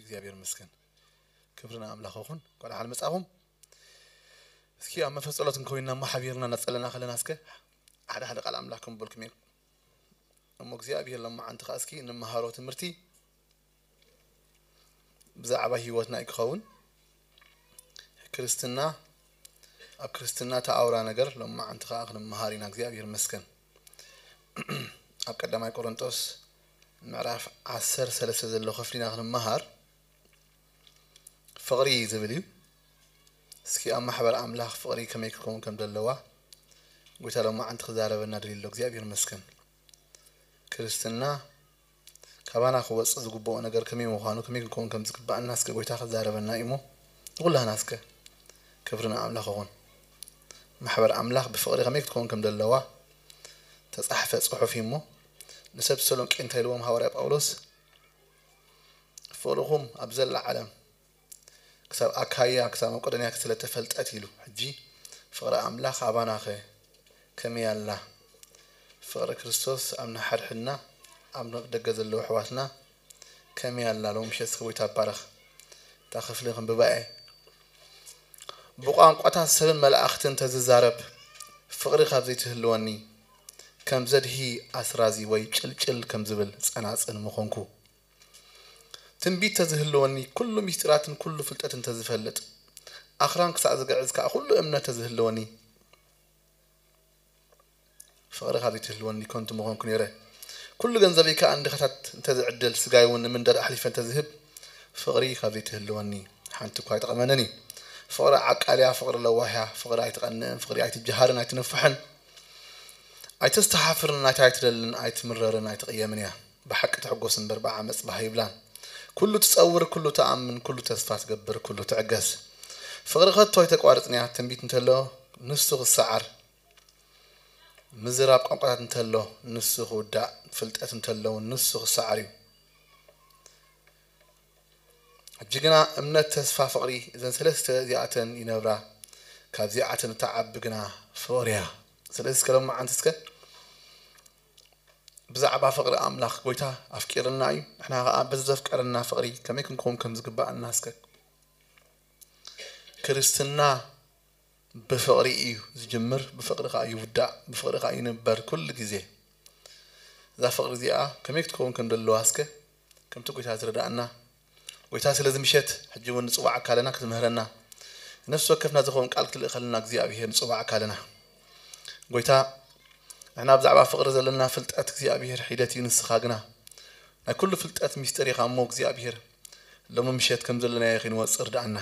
እግዚኣብሔር ይመስገን። ክብሪ ንኣምላኽ ይኹን። እንኳዕ ደሓን መጻኹም። እስኪ ኣብ መንፈስ ጸሎት እንከውንና እሞ ሓቢርና እናጸለና ከለና እስከ ሓደ ሓደ ቃል ኣምላኽ ክንበልኩም እየ። እሞ እግዚኣብሔር ሎማዓንቲ ከኣ እስኪ እንመሃሮ ትምህርቲ ብዛዕባ ህይወትና እዩ ክኸውን። ክርስትና፣ ኣብ ክርስትና ተኣውራ ነገር ሎማዓንቲ ከኣ ክንመሃር ኢና። እግዚኣብሔር ይመስገን። ኣብ ቀዳማይ ቆሮንጦስ ምዕራፍ ዓሰርተ ሰለስተ ዘሎ ክፍሊ ኢና ክንመሃር። ፍቕሪ ዝብል እዩ። እስኪ ኣብ ማሕበር ኣምላኽ ፍቕሪ ከመይ ክትከውን ከም ዘለዋ ጎይታ ሎማዓንቲ ክዛረበና ደልዩ ኣሎ። እግዚኣብሔር ይመስገን። ክርስትና ካባና ክወጽእ ዝግብኦ ነገር ከመይ ምዃኑ፣ ከመይ ክንከውን ከም ዝግብኣና እስከ ጎይታ ክዛረበና እዩ እሞ ንኹላህና እስከ ክብሪ ንኣምላኽ ይኹን። ማሕበር ኣምላኽ ብፍቕሪ ከመይ ክትከውን ከም ዘለዋ ተጻሕፈ ጽሑፍ እዩ እሞ ንሰብ ተሰሎንቄ እንታይ ኢልዎም ሃዋርያ ጳውሎስ? ፍቕርኹም ኣብ ዘላ ዓለም ክሳብ ኣካያ ክሳብ መቄዶንያ ስለ ተፈልጠት ኢሉ። ሕጂ ፍቕሪ ኣምላኽ ኣባናኸ ከመይ ኣላ? ፍቕሪ ክርስቶስ ኣብ ንሓድሕድና ኣብ ደገ ዘለዉ ኣሕዋትና ከመይ ኣላ? ሎሚ ምሸት እስከ ጎይታ ባረኽ። እታ ክፍሊ ክንብባ እየ። ብቋንቋታት ሰብን መላእኽትን ተዝዛረብ ፍቕሪ ካብ ዘይትህልወኒ ከም ዘድሂ ኣስራዚ ወይ ጭልጭል ከም ዝብል ጸናጽል ምኾንኩ። ትንቢት ተዝህልወኒ ኩሉ ምስጢራትን ኩሉ ፍልጠትን ተዝፈልጥ ኣኽራን ክሳዕ ዝግዕዝ ከኣ ኩሉ እምነት ተዝህልወኒ ፍቕሪ ካብ ዘይትህልወኒ ከንቱ ምኾንኩ ነይረ። ኩሉ ገንዘበይ ከኣ ንድኻታት እንተዝዕድል ስጋይ እውን ንምንደር ኣሕሊፈ እንተዝህብ ፍቕሪ ካብ ዘይትህልወኒ ሓንቲ እኳ ኣይጠቐመንን እዩ። ፍቕሪ ዓቃልያ፣ ፍቕሪ ለዋህያ፣ ፍቕሪ ኣይትቐንእን፣ ፍቕሪ ኣይትጀሃርን ኣይትንፍሕን። ኣይተስተሓፍርን፣ ናይታ ኣይትደልን ኣይትምረርን ኣይትቕየምን እያ። ብሓቂ ትሕጎስ እምበር ብዓመፅ ባህ ይብላን። ኩሉ ትጸውር፣ ኩሉ ትኣምን፣ ኩሉ ተስፋ ትገብር፣ ኩሉ ትዕገስ። ፍቕሪ ከቶ ኣይተቋርጽን እያ። ትንቢት እንተሎ ንሱ ክሰዓር፣ ምዝራብ ቋንቋታት እንተሎ ንሱ ክውዳእ፣ ፍልጠት እንተሎ እውን ንሱ ክሰዓር እዩ። ሕጂ ግና እምነት፣ ተስፋ፣ ፍቕሪ፣ እዘን ሰለስተ እዚኣተን ይነብራ፣ ካብዚኣተን እታ ዓቢ ግና ፍቕሪ እያ። ስለዚ እስከ ሎማዓንቲ እስከ ብዛዕባ ፍቕሪ ኣምላኽ ጎይታ ኣፍቂርና እዩ። ንሕና ከኣ በዚ ዘፍቀረና ፍቕሪ ከመይ ክንከውን ከም ዝግባኣና እስከ። ክርስትና ብፍቕሪ እዩ ዝጅምር፣ ብፍቕሪ ከኣ ይውዳእ፣ ብፍቕሪ ከኣ ይንበር ኩሉ ግዜ። እዛ ፍቕሪ እዚኣ ከመይ ክትከውን ከም ዘለዋ እስከ ከምቲ ጎይታ ዝረዳእና። ጎይታ ስለዚ ምሸት ሕጂ እውን ንጽዋዓካ ኣለና ክትምህረና። ነፍሲ ወከፍና ዝኸውን ቃል ክትልእኸልና እግዚኣብሄር ንጽዋዓካ ኣለና። ጎይታ ንሕና ብዛዕባ ፍቕሪ ዘለና ፍልጠት እግዚኣብሄር ሒደት እዩ፣ ንስኻ ግና ናይ ኩሉ ፍልጠት ሚስጢር ኢኻ እሞ እግዚኣብሄር ሎሚ ምሸት ከም ዘለናዮ ከይንወጽእ ርድኣና።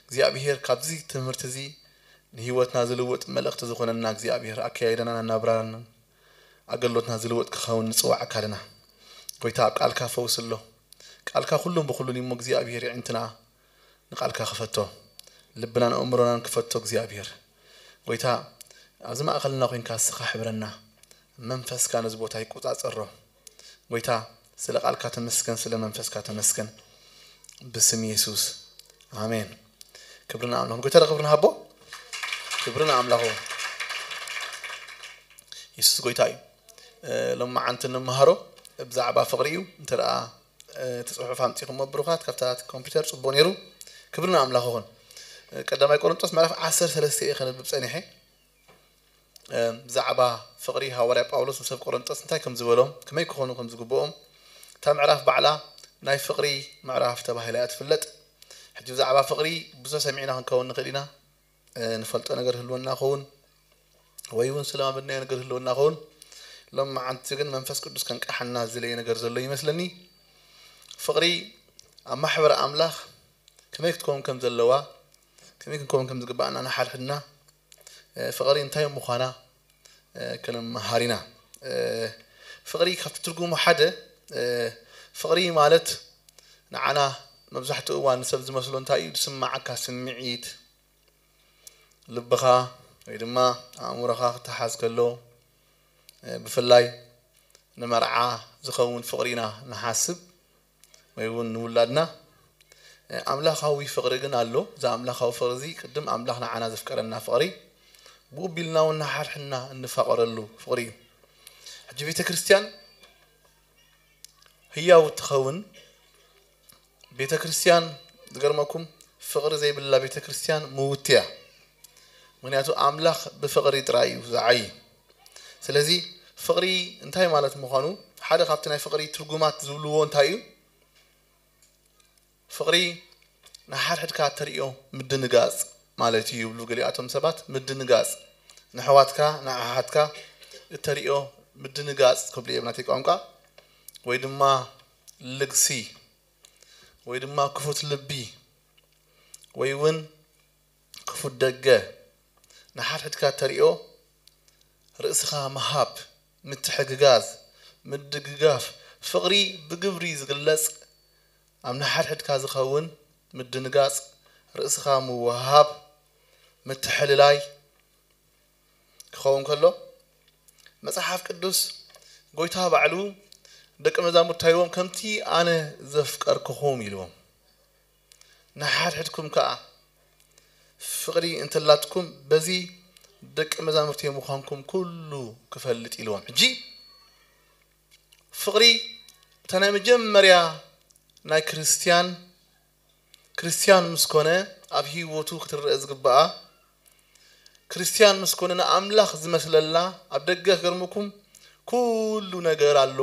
እግዚኣብሄር ካብዚ ትምህርቲ እዚ ንህይወትና ዝልውጥ መልእኽቲ ዝኾነና እግዚኣብሄር ኣካያይዳናን ኣናብራናን ኣገልግሎትና ዝልውጥ ክኸውን ንጽዋዓካ ኣለና። ጎይታ ኣብ ቃልካ ፈውሲ ኣሎ። ቃልካ ኩሉን ብኩሉን እዩ እሞ እግዚኣብሄር የዒንትና ንቃልካ ክፈቶ፣ ልብናን ኣእምሮናን ክፈቶ እግዚኣብሄር። ጎይታ ኣብዚ ማእኸልና ኮይንካ ንስኻ ሕብረና፣ መንፈስካ ነዚ ቦታ ይቆጻጸሮ። ጎይታ ስለ ቃልካ ተመስገን፣ ስለ መንፈስካ ተመስገን። ብስም የሱስ ኣሜን። ክብሪ ንኣምላኽ። ጎይታ ክብሪ ንሃቦ። ክብሪ ንኣምላኹ። የሱስ ጎይታ እዩ። እ፣ ሎማዓንቲ እንመሃሮ ብዛዕባ ፍቕሪ እዩ። እንተ ደኣ፣ እ፣ እቲ ጽሑፍ ኣምጺኹሞ ብሩኻት ካብታ ኮምፒውተር ጽቡቕ ነይሩ። ክብሪ ንኣምላኽ ይኹን። እ፣ ቀዳማይ ቆሮንጦስ ምዕራፍ ዓሰርተ ሰለስተ እየ ከነብብ ጸኒሐ። እ፣ ብዛዕባ ፍቕሪ ሃዋርያ ጳውሎስ ንሰብ ቆሮንጦስ እንታይ ከም ዝበሎም፣ ከመይ ክኾኑ ከም ዝግብኦም፣ እታ ምዕራፍ ባዕላ ናይ ፍቕሪ ምዕራፍ ተባሂላ እያ ትፍለጥ። ሕጂ ብዛዕባ ፍቕሪ ብዙሕ ሰሚዕና ክንከውን ንኽእል ኢና። እ፣ ንፈልጦ ነገር ህልወና ኸውን ወይ እውን ዝለማመድናዮ ነገር ህልወና ኸውን። ሎማዓንቲ ግን መንፈስ ቅዱስ ከንቃሓና ዝለየ ነገር ዘሎ ይመስለኒ። ፍቕሪ ኣብ ማሕበር ኣምላኽ ከመይ ክትከውን ከም ዘለዋ፣ ከመይ ክንከውን ከም ዝግባኣና ንሓድሕድና፣ እ፣ ፍቕሪ እንታይ ምዃና፣ እ፣ ክንመሃር ኢና። እ፣ ፍቕሪ ካብቲ ትርጉሙ ሓደ፣ እ፣ ፍቕሪ ማለት ንዓና መብዛሕትኡ እዋን ንሰብ ዝመስሎ እንታይ እዩ? ዝስምዓካ ስምዒት፣ ልብኻ ወይ ድማ ኣእምሮኻ ክተሓዝ ከሎ፣ እ፣ ብፍላይ ንመርዓ ዝኸውን ፍቕሪ ኢና ንሓስብ ወይ እውን ንውላድና። እ፣ ኣምላኻዊ ፍቕሪ ግን ኣሎ። እዚ ኣምላኻዊ ፍቕሪ እዚ ቅድም ኣምላኽ ንዓና ዘፍቀረና ፍቕሪ፣ ብኡ ቢልና እውን ንሓድሕድና እንፋቐረሉ ፍቕሪ እዩ። ሕጂ ቤተ ክርስቲያን ህያው ትኸውን ቤተ ክርስቲያን ዝገርመኩም ፍቕሪ ዘይብላ ቤተ ክርስቲያን ምውት እያ። ምክንያቱ ኣምላኽ ብፍቕሪ ጥራይ እዩ ዝዓይ። ስለዚ ፍቕሪ እንታይ ማለት ምዃኑ ሓደ ካብቲ ናይ ፍቕሪ ትርጉማት ዝብልዎ እንታይ እዩ? ፍቕሪ ንሓድሕድካ ተርእዮ ምድንጋጽ ማለት እዩ ይብሉ ገሊኣቶም ሰባት። ምድንጋጽ ንሕዋትካ ንኣሓትካ እተርእዮ ምድንጋጽ ክብሉ እዮም ናተይ ቋንቋ፣ ወይ ድማ ልግሲ ወይ ድማ ክፉት ልቢ ወይ እውን ክፉት ደገ ንሓድሕድካ ተርእዮ ርእስኻ ምሃብ፣ ምትሕግጋዝ፣ ምድግጋፍ፣ ፍቕሪ ብግብሪ ዝግለጽ ኣብ ንሓድሕድካ ዝኸውን ምድንጋጽ፣ ርእስኻ ምውሃብ፣ ምትሕልላይ ክኸውን ከሎ መጽሓፍ ቅዱስ ጎይታ ባዕሉ ደቂ መዛሙርቱ ኢልዎም ከምቲ ኣነ ዘፍቀርኩኹም ኢልዎም ንሓድሕድኩም ከኣ ፍቕሪ እንተላትኩም በዚ ደቂ መዛሙርተይ ምዃንኩም ኩሉ ክፈልጥ ኢልዎም። ሕጂ ፍቕሪ እታ ናይ መጀመርያ ናይ ክርስትያን ክርስትያን ምስ ኮነ ኣብ ህይወቱ ክትረአ ዝግብኣ ክርስትያን ምስ ኮነ ንኣምላኽ ዝመስለላ ኣብ ደገ ክገርመኩም ኩሉ ነገር ኣሎ።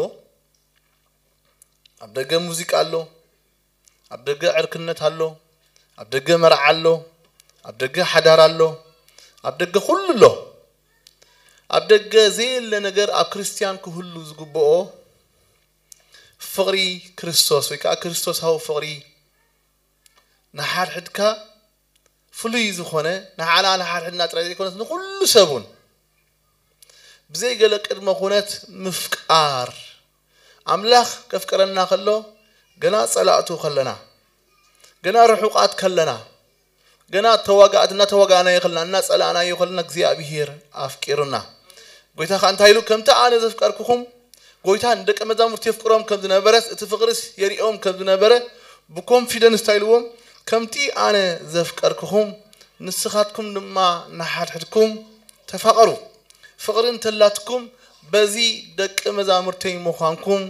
ኣብ ደገ ሙዚቃ ኣሎ፣ ኣብ ደገ ዕርክነት ኣሎ፣ ኣብ ደገ መርዓ ኣሎ፣ ኣብ ደገ ሓዳር ኣሎ፣ ኣብ ደገ ኩሉ ኣሎ። ኣብ ደገ ዘየለ ነገር ኣብ ክርስትያን ክህሉ ዝግብኦ ፍቕሪ ክርስቶስ ወይ ከዓ ክርስቶሳዊ ፍቕሪ ንሓድሕድካ ፍሉይ ዝኾነ ንዓና ንሓድሕድና ጥራይ ዘይኮነስ ንኹሉ ሰብ እውን ብዘይ ገለ ቅድመ ኩነት ምፍቃር ኣምላኽ ከፍቅረና ከሎ ገና ጸላእቱ ከለና ገና ርሑቃት ከለና ገና ተዋጋእት እናተዋጋእናዮ ከለና እናጸላእናዮ ከለና እግዚኣብሔር ኣፍቂሩና። ጎይታ ከዓ እንታይ ኢሉ ከምቲ ኣነ ዘፍቀርኩኹም ጎይታ ንደቀ መዛሙርቲ የፍቅሮም ከም ዝነበረስ እቲ ፍቕርስ የሪኦም ከም ዝነበረ ብኮንፊደንስ እንታይ ኢልዎም ከምቲ ኣነ ዘፍቀርኩኹም ንስኻትኩም ድማ ንሓድሕድኩም ተፋቐሩ። ፍቕሪ እንተላትኩም በዚ ደቂ መዛሙርተይ ምዃንኩም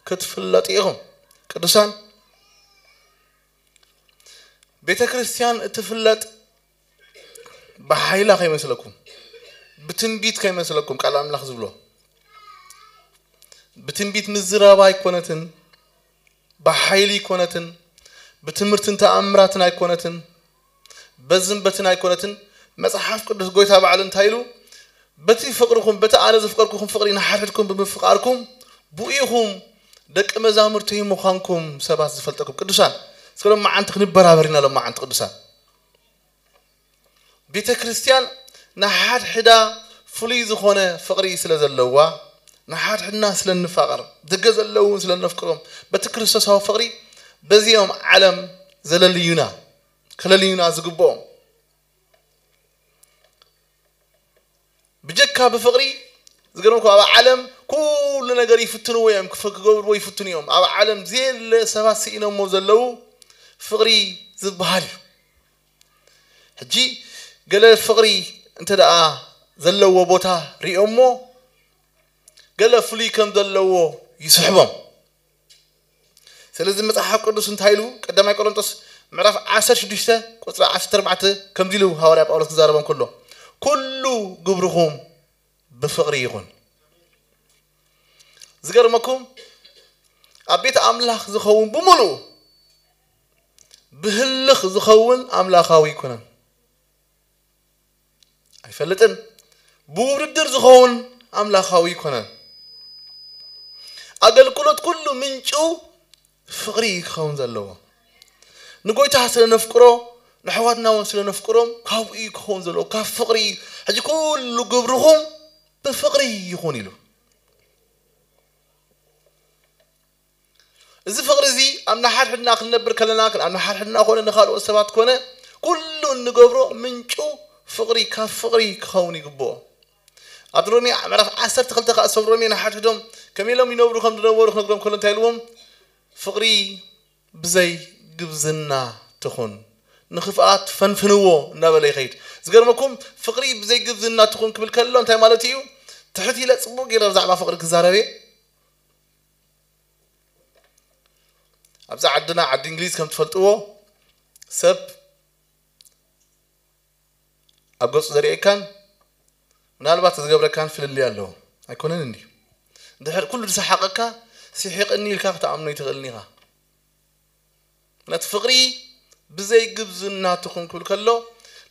ክትፍለጡ ኢኹም። ቅዱሳን ቤተ ክርስቲያን እትፍለጥ ብሓይላ ከይመስለኩም ብትንቢት ከይመስለኩም ቃል ኣምላኽ ዝብሎ ብትንቢት ምዝራባ ኣይኮነትን ብሓይሊ ኣይኮነትን ብትምህርትን ተኣምራትን ኣይኮነትን በዝን በትን ኣይኮነትን መጽሓፍ ቅዱስ ጎይታ ባዕሉ እንታይ ኢሉ በቲ ፍቕርኩም በቲ ኣነ ዘፍቀርኩኹም ፍቕሪ ንሓድሕድኩም ብምፍቃርኩም ብኡ ኢኹም ደቂ መዛሙርተይ ምዃንኩም ሰባት ዝፈልጠኩም ቅዱሳን እስከ ሎም መዓንቲ ክንበራበር ኢና ሎም መዓንቲ ቅዱሳን ቤተ ክርስቲያን ንሓድሕዳ ፍሉይ ዝኾነ ፍቕሪ ስለ ዘለዋ ንሓድሕድና ስለ ንፋቐር ደገ ዘለውን ስለ ነፍቅሮም በቲ ክርስቶሳዊ ፍቕሪ በዚኦም ዓለም ዘለልዩና ክለልዩና ዝግብኦም ብጀካ ብፍቕሪ ዝገርመኩም ኣብ ዓለም ኩሉ ነገር ይፍትንዎ እዮም ክገብርዎ ይፍትኑ እዮም ኣብ ዓለም ዘየለ ሰባት ስኢኖሞ ዘለዉ ፍቕሪ ዝበሃል እዩ ሕጂ ገለ ፍቕሪ እንተ ደኣ ዘለዎ ቦታ ሪኦሞ ገለ ፍሉይ ከም ዘለዎ ይስሕቦም ስለዚ መጽሓፍ ቅዱስ እንታይ ኢሉ ቀዳማይ ቆሮንቶስ ምዕራፍ ዓሰርተ ሽዱሽተ ቁፅሪ ዓሰርተ ኣርባዕተ ከምዚ ኢሉ ሃዋርያ ጳውሎስ ክዛረቦም ከሎ ኩሉ ግብርኹም ብፍቕሪ ይኹን ዝገርመኩም ኣብ ቤት ኣምላኽ ዝኸውን ብምሉኡ ብህልኽ ዝኸውን ኣምላኻዊ ኣይኮነን ኣይፈልጥን ብውድድር ዝኸውን ኣምላኻዊ ኣይኮነን ኣገልግሎት ኩሉ ምንጩ ፍቕሪ እዩ ክኸውን ዘለዎ ንጎይታ ስለ ነፍቅሮ ንሕዋትና እውን ስለ ነፍቅሮም ካብኡ እዩ ክኸውን ዘለዎ ካብ ፍቕሪ እዩ ሕጂ ኩሉ ግብርኹም ብፍቕሪ ይኹን ኢሉ እዚ ፍቕሪ እዚ ኣብ ንሓድሕድና ክንነብር ከለና ኣብ ንሓድሕድና ኮነ ንካልኦት ሰባት ኮነ ኩሉ እንገብሮ ምንጩ ፍቕሪ ካብ ፍቕሪ ክኸውን ይግብኦ ኣብ ሮሜ ምዕራፍ ዓሰርተ ክልተ ከዓ ሰብ ሮሜ ንሓድሕዶም ከመይ ኢሎም ይነብሩ ከም ዝነበሩ ክነግሮም ከሎ እንታይ ኢልዎም ፍቕሪ ብዘይ ግብዝና ትኹን ንክፍኣት ፈንፍንዎ እናበለ ይኸይድ ዝገርመኩም ፍቕሪ ብዘይ ግብዝና ትኹን ክብል ከሎ እንታይ ማለት እዩ ትሕት ኢለ ፅቡቅ ገይረ ብዛዕባ ፍቕሪ ክዛረብ እየ ኣብዛ ዓድና፣ ዓዲ እንግሊዝ፣ ከም ትፈልጥዎ፣ ሰብ ኣብ ገጹ ዘርእየካን ምናልባት ዝገብረካን ፍልልይ ኣለዎ። ኣይኮነን እንድዩ? እንድሕር ኩሉ ዝሰሓቐካ፣ ስሒቕኒ ኢልካ ክትኣምኖ ኣይትኽእልን ኢኻ። ነቲ ፍቕሪ ብዘይ ግብዝና ትኹን ክብል ከሎ፣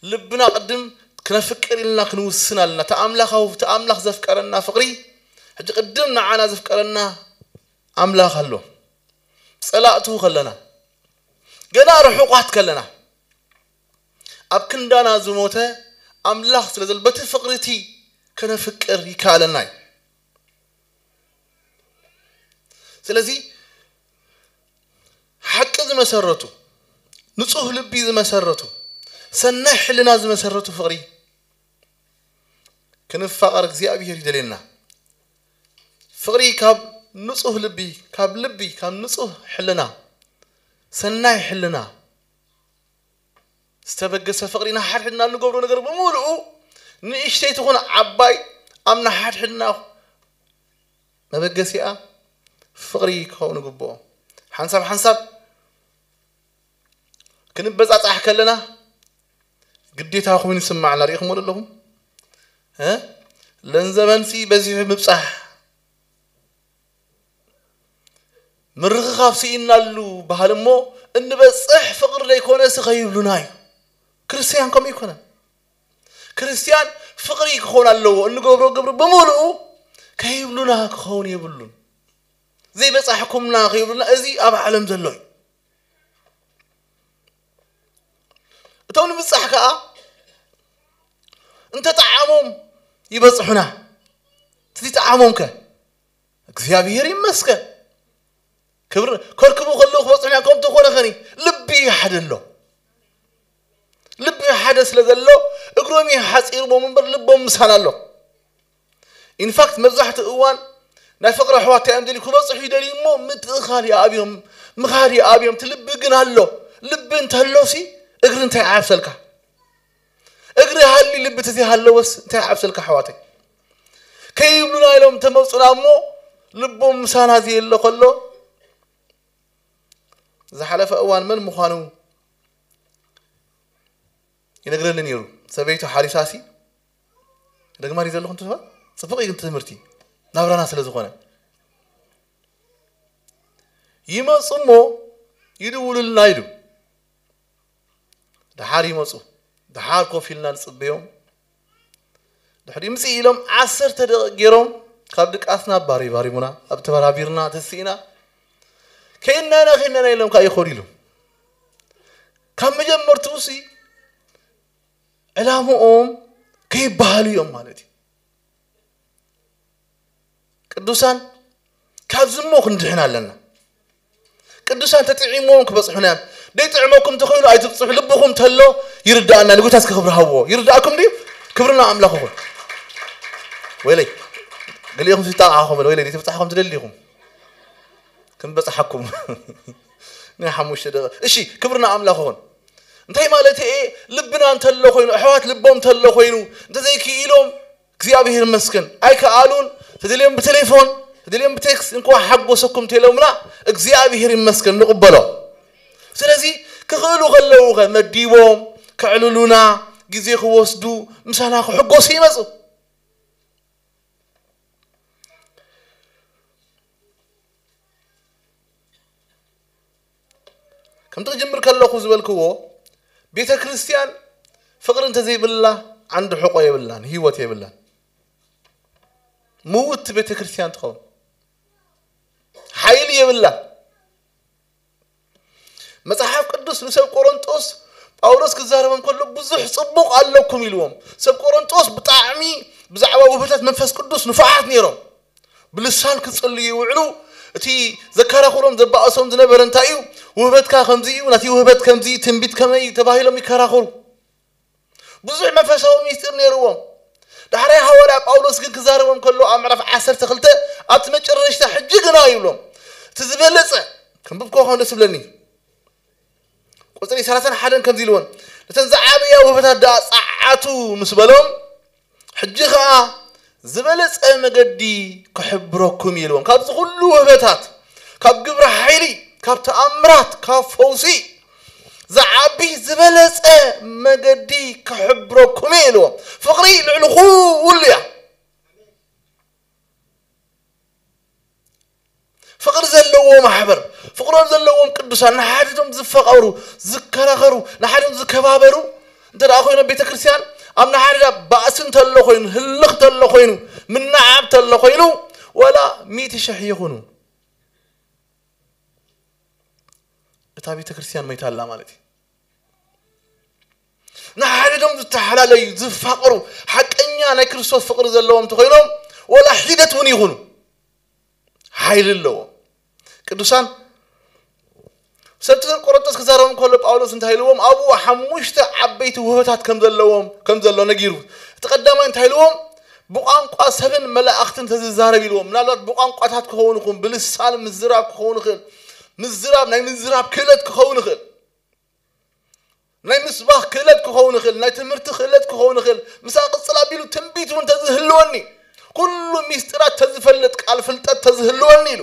ልብና ቅድም ክነፍቅር ኢልና ክንውስን ኣለና። እቲ ኣምላኻዊ፣ እቲ ኣምላኽ ዘፍቀረና ፍቕሪ፣ ሕጂ ቅድም ንዓና ዘፍቀረና ኣምላኽ ኣሎ። ጸላእቱ ከለና፣ ገና ርሑቓት ከለና፣ ኣብ ክንዳና ዝሞተ ኣምላኽ ስለ ዘሎ፣ በቲ ፍቕሪ እቲ ከነፍቅር ይከኣለና እዩ። ስለዚ ሓቂ ዝመሰረቱ፣ ንጹህ ልቢ ዝመሰረቱ፣ ሰናይ ሕልና ዝመሰረቱ ፍቕሪ ክንፋቐር እግዚኣብሔር ይደልየና። ፍቕሪ ካብ ንጹህ ልቢ፣ ካብ ልቢ፣ ካብ ንጹህ ሕልና፣ ሰናይ ሕልና ዝተበገሰ ፍቕሪ፣ ንሓድሕድና እንገብሮ ነገር ብምሉኡ፣ ንእሽተይ ትኹን ዓባይ፣ ኣብ ንሓድሕድና መበገሲኣ ፍቕሪ ክኸውን ይግብኦ። ሓንሳብ ሓንሳብ ክንበጻጻሕ ከለና ግዴታ ኮይኑ ይስማዓና። ርኢኹምዎ ዶ ኣለኹም? እ? ለንዘበንሲ በዚሑ ምብጻሕ፣ ምርኽኻብ ስኢንናሉ በሃል እሞ፣ እንበጽሕ ፍቕሪ ዘይኮነሲ ከይብሉና እዩ። ክርስትያን ከምኡ ኣይኮነን። ክርስትያን ፍቕሪ ክኸውን ኣለዎ። እንገብሮ ግብሪ ብምሉኡ ከይብሉና ክኸውን የብሉን። ዘይበጻሕኩምና ከይብሉና፣ እዚ ኣብ ዓለም ዘሎ እዩ። እቶም ንብጻሕ ከኣ እንተ ጠዓሞም ይበጽሑና። እቲ ጠዓሞም ከ? እግዚኣብሔር ይመስገን። ክብሪ ከርክቡ ከለዉ ክበጽሑና። ከምቲ ኮነ ኸኒ ልቢ ሓደ ኣሎ። ልቢ ሓደ ስለ ዘሎ እግሮም እዩ ሓጺርዎም እምበር ልቦም ምሳና ኣሎ። ኢንፋክት መብዛሕትኡ እዋን ናይ ፍቕሪ ኣሕዋት እንታይ እዮም ደልዩ? ክበጽሑ ይደልዩ እሞ ምትእኻል ይኣብዮም፣ ምኻድ ይኣብዮም። እቲ ልቢ ግን ኣሎ። ልቢ እንተሎሲ እግሪ እንታይ ይዓብሰልካ? እግሪ ሃሊ ልቢ ተዘይሃለወስ እንታይ ይዓብሰልካ ኣሕዋተይ? ከይብሉና ኢሎም ተመጹና እሞ ልቦም ምሳና ዘየለ ከሎ ዝሓለፈ እዋን መን ምዃኑ ይነግረኒ ነይሩ። ሰበይቱ ሓሪሳሲ፣ ደግማ ድዩ ዘለኹም ትብሃል? ጽቡቕ እዩ ግን ትምህርቲ ናብራና ስለ ዝኾነ። ይመጹ እሞ ይድውሉልና ኢሉ። ደሓር ይመጹ። ደሓር ኮፍ ኢልና ንጽበዮም። ድሕሪ ምጽእ ኢሎም ዓሰርተ ደቂቕ ገይሮም ካብ ድቃስና ባሪባሪሙና፣ ኣብ ተበራቢርና ተስኢና፣ ከይናና ከይናና ኢሎም ከኣ ይኸዱ ኢሉ። ካብ መጀመርትኡሲ ዕላምኦም ከይበሃሉ እዮም ማለት እዩ። ቅዱሳን ካብዚ እሞ ክንድሕን ኣለና። ቅዱሳን ተጥዒሞም ክበጽሑና እዮም። ደይጥዕመኩም እንተኾይኑ ኣይትብጽሑ፣ ልብኹም ተሎ ይርዳእና። ንጎይታ እስከ ክብሪ ሃብዎ። ይርዳእኩም ድዩ? ክብርና ኣምላኽ ይኹን። ወይለይ፣ ገሊኹም ሲጣቃ ኾም፣ ወይለይ፣ ዘይትብጻሕኩም ትደሊኹም። ክንበጽሓኩም። ናይ ሓሙሽተ ደቂቕ። እሺ፣ ክብርና ኣምላኽ ይኹን። እንታይ ማለት እየ? ልብና እንተሎ ኮይኑ፣ ኣሕዋት ልቦም እንተሎ ኮይኑ፣ እንተዘይክኢሎም፣ እግዚኣብሔር ይመስገን። ኣይከኣሉን። ተደልዮም ብቴሌፎን፣ ተደልዮም ብቴክስት፣ እንኳ ሓጎሰኩም እንተኢሎምና፣ እግዚኣብሔር ይመስገን፣ ንቕበሎ። ስለዚ፣ ክኽእሉ ከለዉ ኸ መዲቦም፣ ከዕልሉና፣ ግዜ ክወስዱ፣ ምሳና ክሕጎሱ ይመጹ። ከምቲ ክጅምር ከለኹ ዝበልክዎ፣ ቤተ ክርስቲያን ፍቕሪ እንተዘይብላ ዓንዲ ሕቖ የብላን፣ ህይወት የብላን። ምውት ቤተ ክርስቲያን ትኸውን። ሓይሊ የብላን። መጽሓፍ ቅዱስ ንሰብ ቆሮንጦስ ጳውሎስ ክዛረቦም ከሎ ብዙሕ ጽቡቕ ኣለኩም ኢልዎም። ሰብ ቆሮንጦስ ብጣዕሚ ብዛዕባ ውህበታት መንፈስ ቅዱስ ንፉዓት ነይሮም። ብልሳን ክጽልዩ ይውዕሉ። እቲ ዘከራኽሮም ዘባእሶም ዝነበረ እንታይ እዩ? ውህበትካ ከምዚ እዩ፣ ናቲ ውህበት ከምዚ እዩ፣ ትንቢት ከመይ እዩ ተባሂሎም ይከራኸሩ። ብዙሕ መንፈሳዊ ሚስጢር ነይርዎም። ዳሕራይ ሃዋርያ ጳውሎስ ግን ክዛረቦም ከሎ ኣብ ምዕራፍ ዓሰርተ ክልተ ኣብቲ መጨረሽታ ሕጂ ግና ይብሎም። እቲ ዝበለጸ ክንብብ ከኾን ደስ ይብለኒ። ቁጽሪ ሰላሳን ሓደን ከምዚ ኢልወን። ነተን ዝዓበያ ውህበታት ደኣ ጸዓቱ ምስ በሎም፣ ሕጂ ኸኣ ዝበለጸ መገዲ ክሕብረኩም ኢልዎም። ካብዚ ኩሉ ውህበታት፣ ካብ ግብሪ ሓይሊ፣ ካብ ተኣምራት፣ ካብ ፈውሲ ዝዓቢ ዝበለጸ መገዲ ክሕብረኩም እየ ኢልዎም። ፍቕሪ ልዕሊ ኩሉ እያ። ፍቕሪ ዘለዎ ማሕበር፣ ፍቕሮም ዘለዎም ቅዱሳን፣ ንሓድሕዶም ዝፈቐሩ፣ ዝከራኸሩ፣ ንሓድሕዶም ዝከባበሩ፣ እንተ ደኣ ኮይኖም፣ ቤተ ክርስቲያን ኣብ ንሓድሕዳ ባእሲ እንተሎ ኮይኑ፣ ህልኽ እንተሎ ኮይኑ፣ ምንዓብ እንተሎ ኮይኑ፣ ወላ ሚእቲ ሽሕ ይኹኑ፣ እታ ቤተ ክርስቲያን መይታ ኣላ ማለት እዩ። ንሓድሕዶም ዝተሓላለዩ፣ ዝፋቐሩ፣ ሓቀኛ ናይ ክርስቶስ ፍቕሪ ዘለዎም እንተኾይኖም፣ ወላ ሒደት እውን ይኹኑ፣ ሓይሊ ኣለዎም። ቅዱሳን፣ ሰብቲ ቆሮንቶስ ክዛረብ እንከሎ ጳውሎስ እንታይ ኢልዎም? ኣብኡ ሓሙሽተ ዓበይቲ ውህበታት ከም ዘለዎም፣ ከም ዘሎ ነጊሩ። እቲ ቀዳማይ እንታይ ኢልዎም? ብቋንቋ ሰብን መላእኽትን ተዝዛረብ ኢልዎም። ምናልባት ብቋንቋታት ክኸውን ይኹን፣ ብልሳን ምዝራብ ክኸውን ይኽእል፣ ምዝራብ፣ ናይ ምዝራብ ክእለት ክኸውን ይኽእል፣ ናይ ምስባኽ ክእለት ክኸውን ይኽእል፣ ናይ ትምህርቲ ክእለት ክኸውን ይኽእል፣ ምስኣ ቅጽል ኣቢሉ ትንቢት እውን ተዝህልወኒ፣ ኩሉ ሚስጢራት ተዝፈልጥ፣ ቃል ፍልጠት ተዝህልወኒ ኢሉ።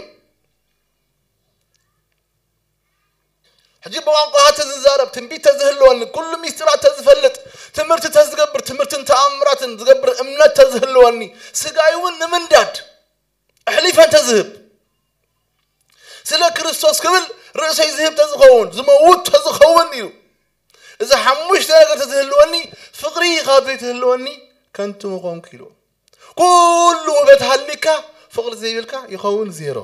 ሕጂ ብቋንቋ ተዝዛረብ፣ ትንቢት ተዝህልወኒ፣ ኩሉ ሚስጢራት ተዝፈልጥ፣ ትምህርቲ ተዝገብር፣ ትምህርትን ተኣምራትን ዝገብር እምነት ተዝህልወኒ፣ ስጋይ እውን ንምንዳድ ኣሕሊፈ እንተዝህብ፣ ስለ ክርስቶስ ክብል ርእሰይ ዝህብ ተዝኸውን፣ ዝመውት ተዝኸውን ኢሉ። እዚ ሓሙሽተ ነገር ተዝህልወኒ፣ ፍቕሪ ካብ ዘይትህልወኒ ከንቱ ምኾንኩ ኢሉ። ኩሉ ውበት ሃሊካ ፍቕሪ ዘይብልካ ይኸውን ዜሮ።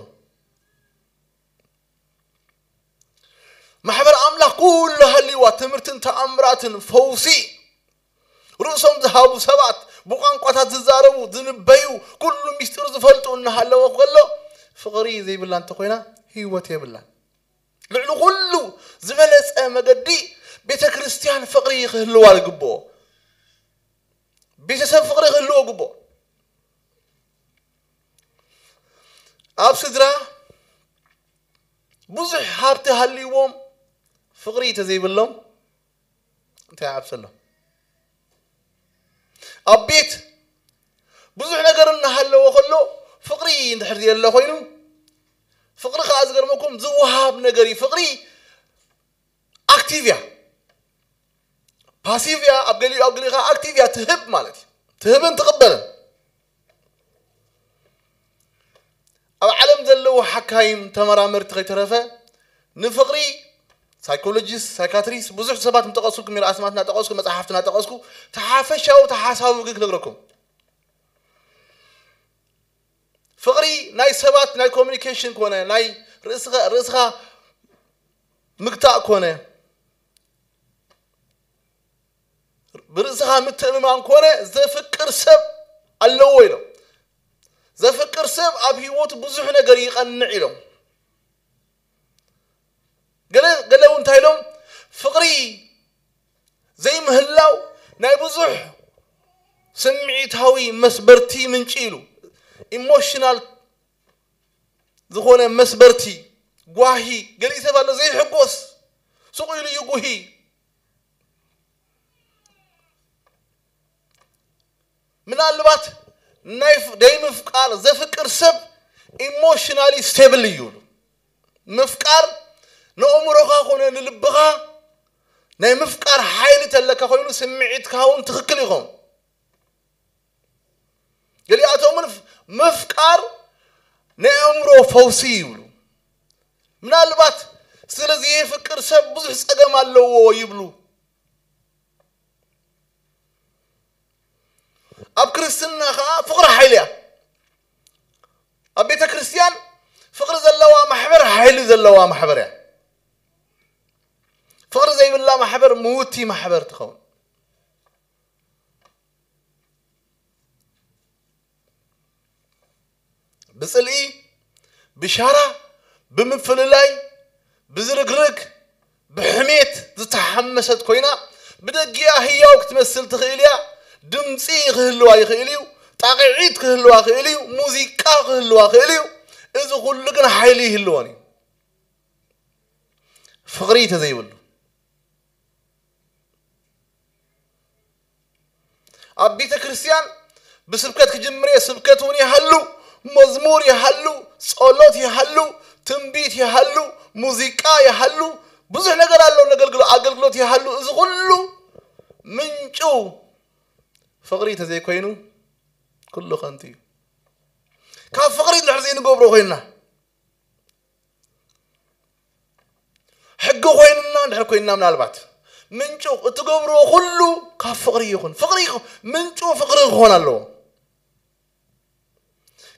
ማሕበር ኣምላኽ ኩሉ ሃልይዋ፣ ትምህርትን ተኣምራትን፣ ፈውሲ፣ ርእሶም ዝሃቡ ሰባት፣ ብቋንቋታት ዝዛረቡ፣ ዝንበዩ፣ ኩሉ ሚስጢር ዝፈልጡ እናሃለወ ከሎ፣ ፍቕሪ ዘይብላ እንተኾይና ህይወት የብላን። ልዕሊ ኩሉ ዝበለጸ መገዲ ቤተ ክርስቲያን ፍቕሪ ክህልዋ ይግብኦ። ቤተሰብ ፍቕሪ ክህልዎ ግብኦ። ኣብ ስድራ ብዙሕ ሃብቲ ሃልይዎም ፍቕሪ ተዘይብሎም እንታይ ይዓብሰሎም? ኣብ ቤት ብዙሕ ነገር እናሃለዎ ከሎ ፍቕሪ እንድሕር ዘየለ ኮይኑ፣ ፍቕሪ ከዓ ዝገርመኩም ዝወሃብ ነገር እዩ። ፍቕሪ ኣክቲቭ እያ፣ ፓሲቭ እያ፣ ኣብ ገሊኡ ኣብ ገሊኡ ከዓ ኣክቲቭ እያ፣ ትህብ ማለት እዩ። ትህብን ትቕበልን። ኣብ ዓለም ዘለዉ ሓካይም ተመራመርቲ ከይተረፈ ንፍቕሪ ሳይኮሎጂስት፣ ሳይካትሪስት፣ ብዙሕ ሰባት ምጠቐስኩ፣ ኣስማት እናጠቐስኩ፣ መጽሓፍቲ እናጠቐስኩ፣ ተሓፈሻዊ ተሓሳቡ ግን ክነግረኩም። ፍቕሪ ናይ ሰባት ናይ ኮሚኒኬሽን ኮነ ናይ ርእስኻ ርእስኻ ምግታእ ኮነ ብርእስኻ ምትእምማን ኮነ ዘፍቅር ሰብ ኣለዎ ኢሎም። ዘፍቅር ሰብ ኣብ ህይወቱ ብዙሕ ነገር ይቐንዕ ኢሎም። ገለ ገለ እውን እንታይ ኢሎም? ፍቕሪ ዘይምህላው ናይ ብዙሕ ስምዒታዊ መስበርቲ ምንጪ ኢሉ። ኢሞሽናል ዝኾነ መስበርቲ፣ ጓሂ፣ ገሊኡ ሰብ ኣሎ ዘይሕጎስ፣ ሱቕ ኢሉ ይጉሂ። ምናልባት ናይ ፍ- ደይ ምፍቃር ዘፍቅር ሰብ ኢሞሽናሊ ስቴብል እዩ። ምፍቃር ንእምሮኻ ኮነ ንልብኻ ናይ ምፍቃር ሓይሊ ተለካ ኮይኑ ስምዒትካ እውን ትኽክል ይኸውን። ገሊኣቶም እውን ምፍቃር ናይ ኣእምሮ ፈውሲ ይብሉ። ምናልባት ስለዚ የፍቅር ሰብ ብዙሕ ጸገም ኣለዎ ይብሉ። ኣብ ክርስትና ከዓ ፍቕሪ ሓይሊ እያ። ኣብ ቤተ ክርስቲያን ፍቕሪ ዘለዋ ማሕበር ሓይሊ ዘለዋ ማሕበር እያ። ፍቕሪ ዘይብላ ማሕበር ምውቲ ማሕበር ትኸውን። ብጽልኢ፣ ብሻራ፣ ብምፍልላይ፣ ብዝርግርግ፣ ብሕሜት ዝተሓመሰት ኮይና ብደጊኣ ህያው ክትመስል ትኽእል እያ። ድምፂ ክህልዋ ይኽእል እዩ። ጣቕዒት ክህልዋ ይኽእል እዩ። ሙዚቃ ክህልዋ ይኽእል እዩ። እዚ ኩሉ ግን ሓይሊ ይህልዎን እዩ። ፍቕሪ ተዘይብሉ ኣብ ቤተ ክርስቲያን ብስብከት ክጅምር እየ። ስብከት እውን ይሃሉ፣ መዝሙር ይሃሉ፣ ጸሎት ይሃሉ፣ ትንቢት ይሃሉ፣ ሙዚቃ ይሃሉ፣ ብዙሕ ነገር ኣሎ፣ ነገልግሎ ኣገልግሎት ይሃሉ። እዚ ኩሉ ምንጩ ፍቕሪ ተዘይኮይኑ ኩሉ ከንቱ እዩ። ካብ ፍቕሪ እንድሕር ዘይንገብሮ ኮይንና፣ ሕጊ ኮይንና እንድሕር ኮይንና፣ ምናልባት ምንጩ እትገብርዎ ኩሉ ካብ ፍቕሪ ይኹን። ፍቕሪ ይኹን፣ ምንጩ ፍቕሪ ክኾን ኣለዎ።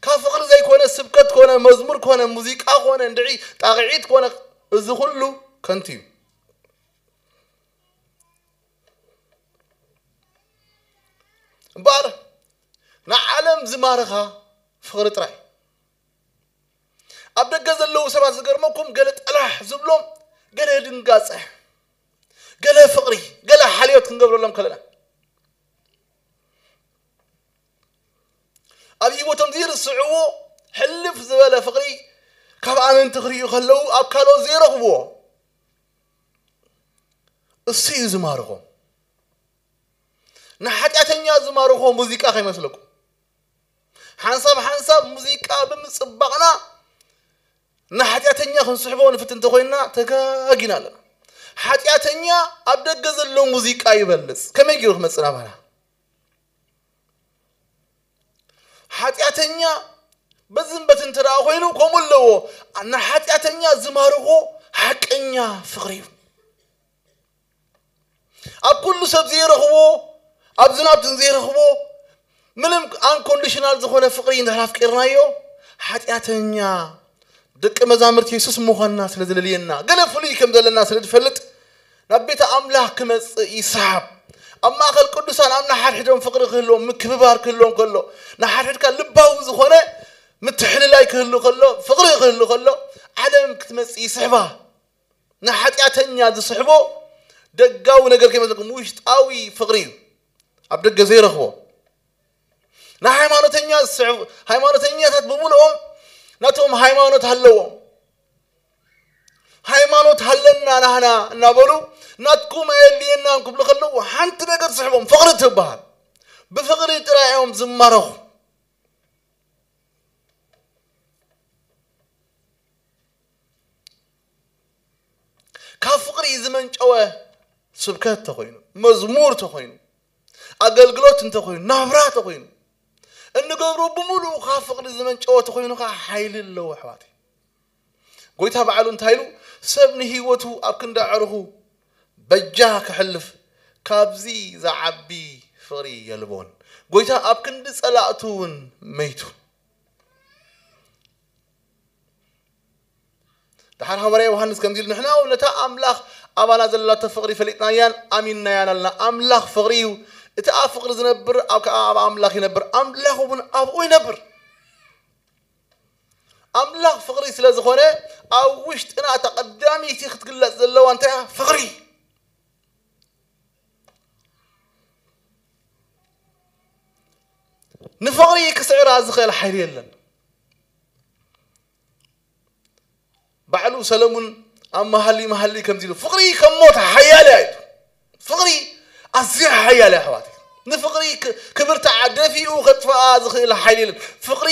ካብ ፍቕሪ ዘይኮነ፣ ስብከት ኮነ፣ መዝሙር ኮነ፣ ሙዚቃ ኮነ፣ እንድዒ ጣቕዒት ኮነ፣ እዚ ኩሉ ከንቱ እዩ። እምበኣር ንዓለም ዝማርኻ ፍቕሪ ጥራይ። ኣብ ደገ ዘለዉ ሰባት ዝገርመኩም፣ ገለ ጠላሕ ዝብሎም፣ ገለ ድንጋጸ፣ ገለ ፍቕሪ፣ ገለ ሓልዮት ክንገብረሎም ከለና፣ ኣብ ህይወቶም ዘይርስዕዎ ሕልፍ ዝበለ ፍቕሪ ካብ ኣመንቲ ክርእዩ ከለዉ፣ ኣብ ካልኦት ዘይረኽብዎ፣ እሱ እዩ ዝማርኾም። ንሓጢኣተኛ ዝማርኾ ሙዚቃ ከይመስለኩም። ሓንሳብ ሓንሳብ ሙዚቃ ብምጽባቕና ንሓጢኣተኛ ክንስሕቦ ንፍትን እንተኾይንና፣ ተጋጊና ኣለና። ሓጢኣተኛ ኣብ ደገ ዘሎ ሙዚቃ ይበልጽ። ከመይ ገይሩ ክመጽእ ናባና? ሓጢኣተኛ በዝን በትን እንተ ደኣ ኮይኑ፣ ከምኡ ኣለዎ። ንሓጢኣተኛ ዝማርኾ ሓቀኛ ፍቕሪ እዩ። ኣብ ኩሉ ሰብ ዘይረኽቦ፣ ኣብ ዝናብትን ዘይረኽቦ፣ ምንም ኣንኮንዲሽናል ዝኾነ ፍቕሪ እንድሕር ኣፍቂርናዮ፣ ሓጢኣተኛ ደቂ መዛሙርቲ የሱስ ምዃንና ስለ ዝለልየና፣ ገለ ፍሉይ ከም ዘለና ስለ ዝፈልጥ፣ ናብ ቤተ ኣምላኽ ክመጽእ ይስሓብ። ኣብ ማእከል ቅዱሳን ኣብ ንሓድሕዶም ፍቕሪ ክህልዎም፣ ምክብባር ክህልዎም ከሎ፣ ንሓድሕድካ ልባዊ ዝኾነ ምትሕልላይ ክህሉ ከሎ፣ ፍቕሪ ክህሉ ከሎ፣ ዓለም ክትመጽእ ይስሕባ። ንሓጢኣተኛ ዝስሕቦ ደጋዊ ነገር ከይመስለኩም፣ ውሽጣዊ ፍቕሪ እዩ። ኣብ ደገ ዘይረኽቦ። ንሃይማኖተኛ ዝስዕቡ፣ ሃይማኖተኛታት ብምልኦም ናቶም ሃይማኖት ኣለዎም። ሃይማኖት ሃለና ናህና እናበሉ ናትኩም ኣየድልየናን ክብሉ ከለዉ፣ ሓንቲ ነገር ትስሕቦም፣ ፍቕሪ ትበሃል። ብፍቕሪ ጥራይ እዮም ዝማረኹ። ካብ ፍቕሪ ዝመንጨወ ስብከት ተኾይኑ፣ መዝሙር ተኾይኑ፣ ኣገልግሎት እንተኾይኑ፣ ናብራ ተኾይኑ፣ እንገብሮ ብምሉኡ ካብ ፍቕሪ ዝመንጨወ ተኾይኑ ከኣ ሓይሊ ኣለዎ ኣሕዋተይ። ጎይታ ባዕሉ እንታይ ኢሉ? ሰብ ንህይወቱ ኣብ ክንዲ ኣዕሩኹ በጃ ክሕልፍ ካብዚ ዝዓቢ ፍቕሪ የልቦን። ጎይታ ኣብ ክንዲ ጸላእቱ እውን መይቱ። ደሓር ሃዋርያ ዮሃንስ ከምዚ ኢሉ፣ ንሕና እውን ነታ ኣምላኽ ኣባና ዘላቶ ፍቕሪ ፈሊጥናያን ኣሚንናያን ኣለና። ኣምላኽ ፍቕሪ እዩ። እቲ ኣብ ፍቕሪ ዝነብር ኣብ ከኣ ኣብ ኣምላኽ ይነብር፣ ኣምላኽ እውን ኣብኡ ይነብር። ኣምላኽ ፍቕሪ ስለ ዝኾነ፣ ኣብ ውሽጥና እታ ቀዳመይቲ ክትግለጽ ዘለዋ እንታይ እያ? ፍቕሪ። ንፍቕሪ ክስዕራ ዝኽእል ሓይሊ የለን። ባዕሉ ሰለሙን ኣብ መሃሊ መሃሊ ከምዚ ኢሉ፣ ፍቕሪ ከም ሞት ሓያል እያ ኢሉ። ፍቕሪ ኣዝያ ሓያል እያ ኣሕዋት። ንፍቕሪ ክ-፣ ክብርትዓ ደፊኡ ከጥፍኣ ዝኽእል ሓይሊ የለን። ፍቕሪ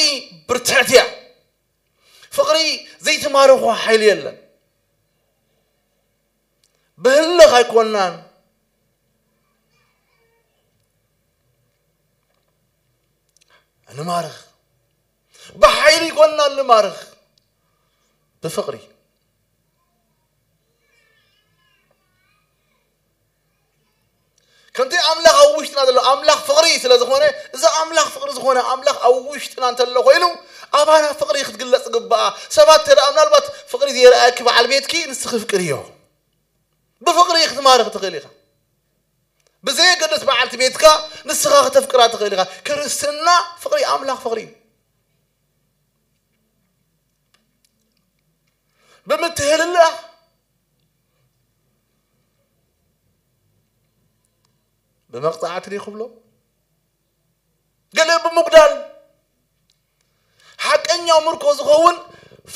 ብርትዕቲ እያ። ፍቕሪ ዘይትማርኾ ሓይሊ የለን። ብህልኽ ኣይኮናን እንማርኽ፣ ብሓይሊ ኣይኮናን እንማርኽ፣ ብፍቕሪ። ከምቲ ኣምላኽ ኣብ ውሽጥና ዘሎ ኣምላኽ ፍቕሪ ስለ ዝኾነ፣ እዚ ኣምላኽ ፍቕሪ ዝኾነ ኣምላኽ ኣብ ውሽጥና እንተሎ ኮይኑ፣ ኣባና ፍቕሪ ክትግለጽ ግባኣ። ሰባት እንተ ደኣ ምናልባት ፍቕሪ ዘይረኣየኪ በዓል ቤትኪ፣ ንስኺ ፍቅርዮ። ብፍቕሪ ክትማርኽ ትኽእል ኢኻ። ብዘየገድስ በዓልቲ ቤትካ ንስኻ ከተፍቅራ ትኽእል ኢኻ። ክርስትና ፍቕሪ፣ ኣምላኽ ፍቕሪ እዩ። ብምትህልላኽ፣ ብመቕጻዕቲ ድዩ ክብሎ? ገለ ብምጉዳል፣ ሓቀኛ ምርኮ ዝኸውን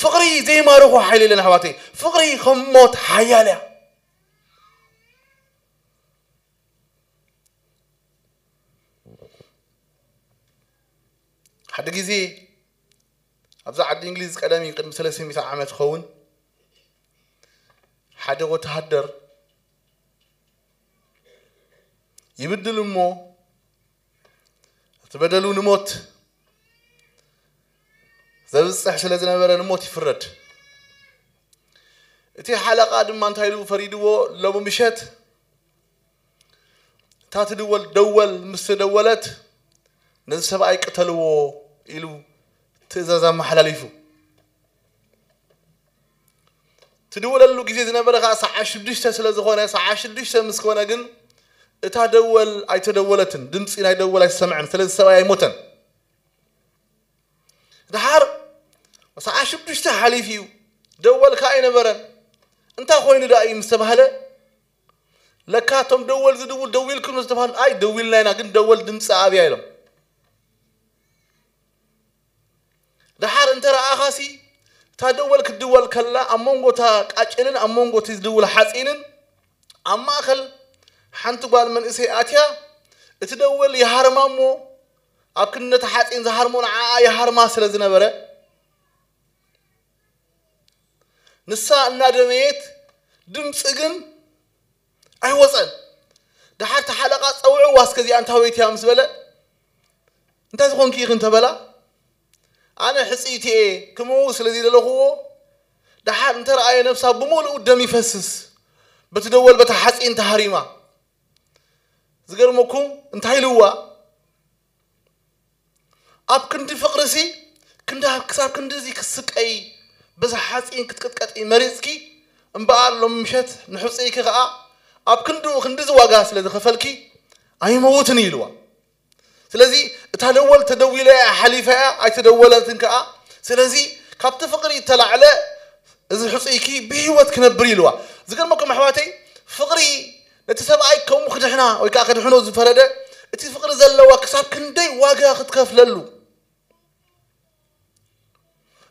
ፍቕሪ ዘይማርኾ ሓይሊ የለን ኣሕዋተይ። ፍቕሪ ከም ሞት ሓያል እያ። ሓደ ግዜ ኣብዛ ዓዲ እንግሊዝ ቀደም እዩ፣ ቅድሚ ሰለስተ ሚእቲ ዓመት ይኸውን፣ ሓደ ወተሃደር ይብድል እሞ እቲ በደሉ ንሞት ዘብጽሕ ስለ ዝነበረ ንሞት ይፍረድ። እቲ ሓለቓ ድማ እንታይ ኢሉ ፈሪድዎ? ሎሚ ምሸት እታ ትድወል ደወል ምስ ተደወለት ነዚ ሰብኣይ ቅተልዎ ኢሉ ትእዛዝ ኣመሓላሊፉ። ትድወለሉ ግዜ ዝነበረ ከዓ ሰዓት ሽዱሽተ ስለ ዝኾነ፣ ሰዓት ሽዱሽተ ምስ ኮነ ግን እታ ደወል ኣይተደወለትን፣ ድምፂ ናይ ደወል ኣይሰምዐን። ስለዚ ሰብኣይ ኣይሞተን። ድሓር ሰዓት ሽዱሽተ ሓሊፉ እዩ፣ ደወል ከዓ ኣይነበረን። እንታይ ኮይኑ ደኣ እዩ ምስ ተባህለ፣ ለካ እቶም ደወል ዝድውል ደዊልኩም ዝተባህሉ፣ ኣይ ደዊልና ኢና፣ ግን ደወል ድምፂ ኣብያ ኢሎም። ድሓር እንተ ረኣኻሲ እታ ደወል ክትድወል ከላ ኣብ መንጎ እታ ቃጭልን ኣብ መንጎ እቲ ዝድውል ሓፂንን ኣብ ማእኸል ሓንቲ ጓል መንእሰይ ኣትያ እቲ ደወል ይሃርማ እሞ ኣብ ክንዲ ነቲ ሓፂን ዝሃርሞ ንዓኣ ይሃርማ ስለ ዝነበረ ንሳ እናደመየት ድምፂ ግን ኣይወፀን። ድሓር እቲ ሓለቓ ፀውዕዋ እስከዚኣ እንታወይቲ እያ ምስ በለ እንታይ ዝኾንኪ ኢኺ እንተበላ ኣነ ሕፅይቲ እየ ክምው ስለ ዝደለኽዎ ድሓር እንተረኣየ ነብሳ ብምሉኡ ደም ይፈስስ በቲ ደወል በታ ሓፂን ተሃሪማ ዝገርመኩም እንታይ ኢልዋ ኣብ ክንዲ ፍቕርሲ ክንዲ ክሳብ ክንድዚ ክስቀይ በዚ ሓፂን ክትቅጥቀጢ መሪፅኪ እምበኣር ሎም ምሸት ንሕፅይኪ ከዓ ኣብ ክንድኡ ክንድዚ ዋጋ ስለ ዝኸፈልኪ ኣይመውትን እዩ ኢልዋ ስለዚ እታ ደወል ተደዊለ እያ ሓሊፋ እያ ኣይተደወለትን ከዓ ስለዚ ካብቲ ፍቕሪ እተላዕለ እዚ ሕፁይኪ ብህይወት ክነብር ኢልዋ ዝገርመኩም ኣሕዋተይ ፍቕሪ ነቲ ሰብኣይ ከምኡ ክድሕና ወይ ከዓ ክድሕኖ ዝፈረደ እቲ ፍቕሪ ዘለዋ ክሳብ ክንደይ ዋጋ ክትከፍለሉ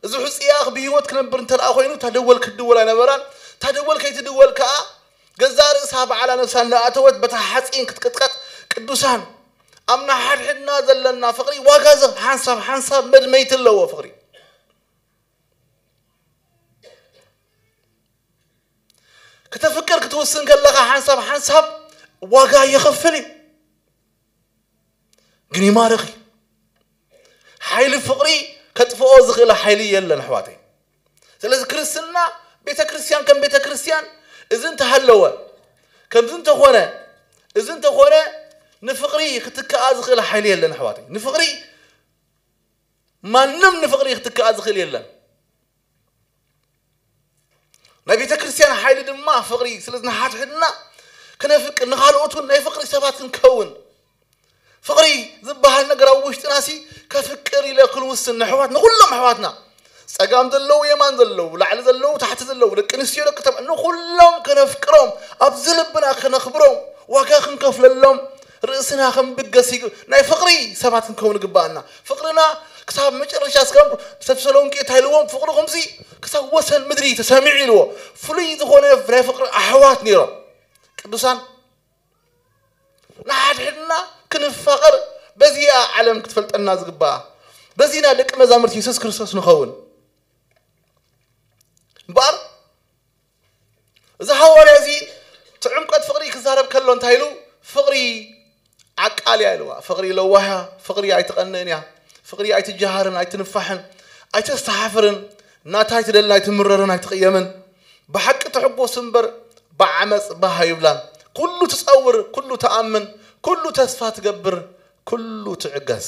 እዚ ሕፅያ ብህይወት ክነብር እንተ ደኣ ኮይኑ እታ ደወል ክትድወል ኣይነበራን እታ ደወል ከይትድወል ከዓ ገዛ ርእሳ በዓላ ነብሳ እናኣተወት በታ ሓፂን ክትቅጥቀጥ ቅዱሳን ኣብ ንሓድሕድና ዘለና ፍቕሪ ዋጋ ዘ ሓንሳብ ሓንሳብ መድመይቲ ኣለዎ ፍቕሪ ከተፍቅር ክትውስን ከለኻ ሓንሳብ ሓንሳብ ዋጋ የኸፍል እዩ ግን ይማርኽ እዩ ሓይሊ ፍቕሪ ከጥፍኦ ዝኽእል ሓይሊ የለን ኣሕዋተይ ስለዚ ክርስትና ቤተ ክርስቲያን ከም ቤተ ክርስቲያን እዚ እንተሃለወ ከምዚ እንተኾነ እዚ እንተኾነ ንፍቕሪ ክትከኣ ዝኽእል ሓይሊ የለን ኣሕዋተይ ንፍቕሪ ማንም ንፍቕሪ ክትከኣ ዝኽእል የለን ናይ ቤተ ክርስቲያን ሓይሊ ድማ ፍቕሪ ስለዚ ንሓድሕድና ክነፍቅር ንኻልኦት እውን ናይ ፍቕሪ ሰባት ክንከውን ፍቕሪ ዝበሃል ነገር ኣብ ውሽጥና ሲ ከፍቅር ኢለ ክንውስን ንሕዋት ንኩሎም ኣሕዋትና ጸጋም ዘለዉ የማን ዘለዉ ላዕሊ ዘለዉ ታሕቲ ዘለዉ ደቂ ኣንስትዮ ደቂ ተባዕ ንኩሎም ከነፍቅሮም ኣብዚ ልብና ከነኽብሮም ዋጋ ክንከፍለሎም ርእስና ከም ብገስ ናይ ፍቕሪ ሰባት ክንከውን ይግባኣና ፍቕርና ክሳብ መጨረሻ እስከ ተሰሎንቄ እንታይ ኢልዎም ፍቕርኹምሲ ክሳብ ወሰን ምድሪ ተሰሚዑ ኢልዎ ፍሉይ ዝኾነ ናይ ፍቕሪ ኣሕዋት ነይሮም ቅዱሳን ንሓድሕድና ክንፋቐር በዚኣ ዓለም ክትፈልጠና ዝግባኣ በዚና ደቂ መዛሙርቲ የሱስ ክርስቶስ ንኸውን እምበኣር እዚ ሃዋርያ እዚ እቲ ዕምቀት ፍቕሪ ክዛረብ ከሎ እንታይ ኢሉ ፍቕሪ ዓቃል እያ ኢልዋ ፍቕሪ ለዋህያ ፍቕሪ ኣይትቐንእን እያ ፍቕሪ ኣይትጀሃርን ኣይትንፋሕን ኣይተስተሓፍርን ናታ ኣይትደልን ኣይትምረርን ኣይትቕየምን ብሓቂ ትሕጎስ እምበር ብዓመፅ ባህ ኣይብላን ኩሉ ትፀውር ኩሉ ትኣምን ኩሉ ተስፋ ትገብር ኩሉ ትዕገስ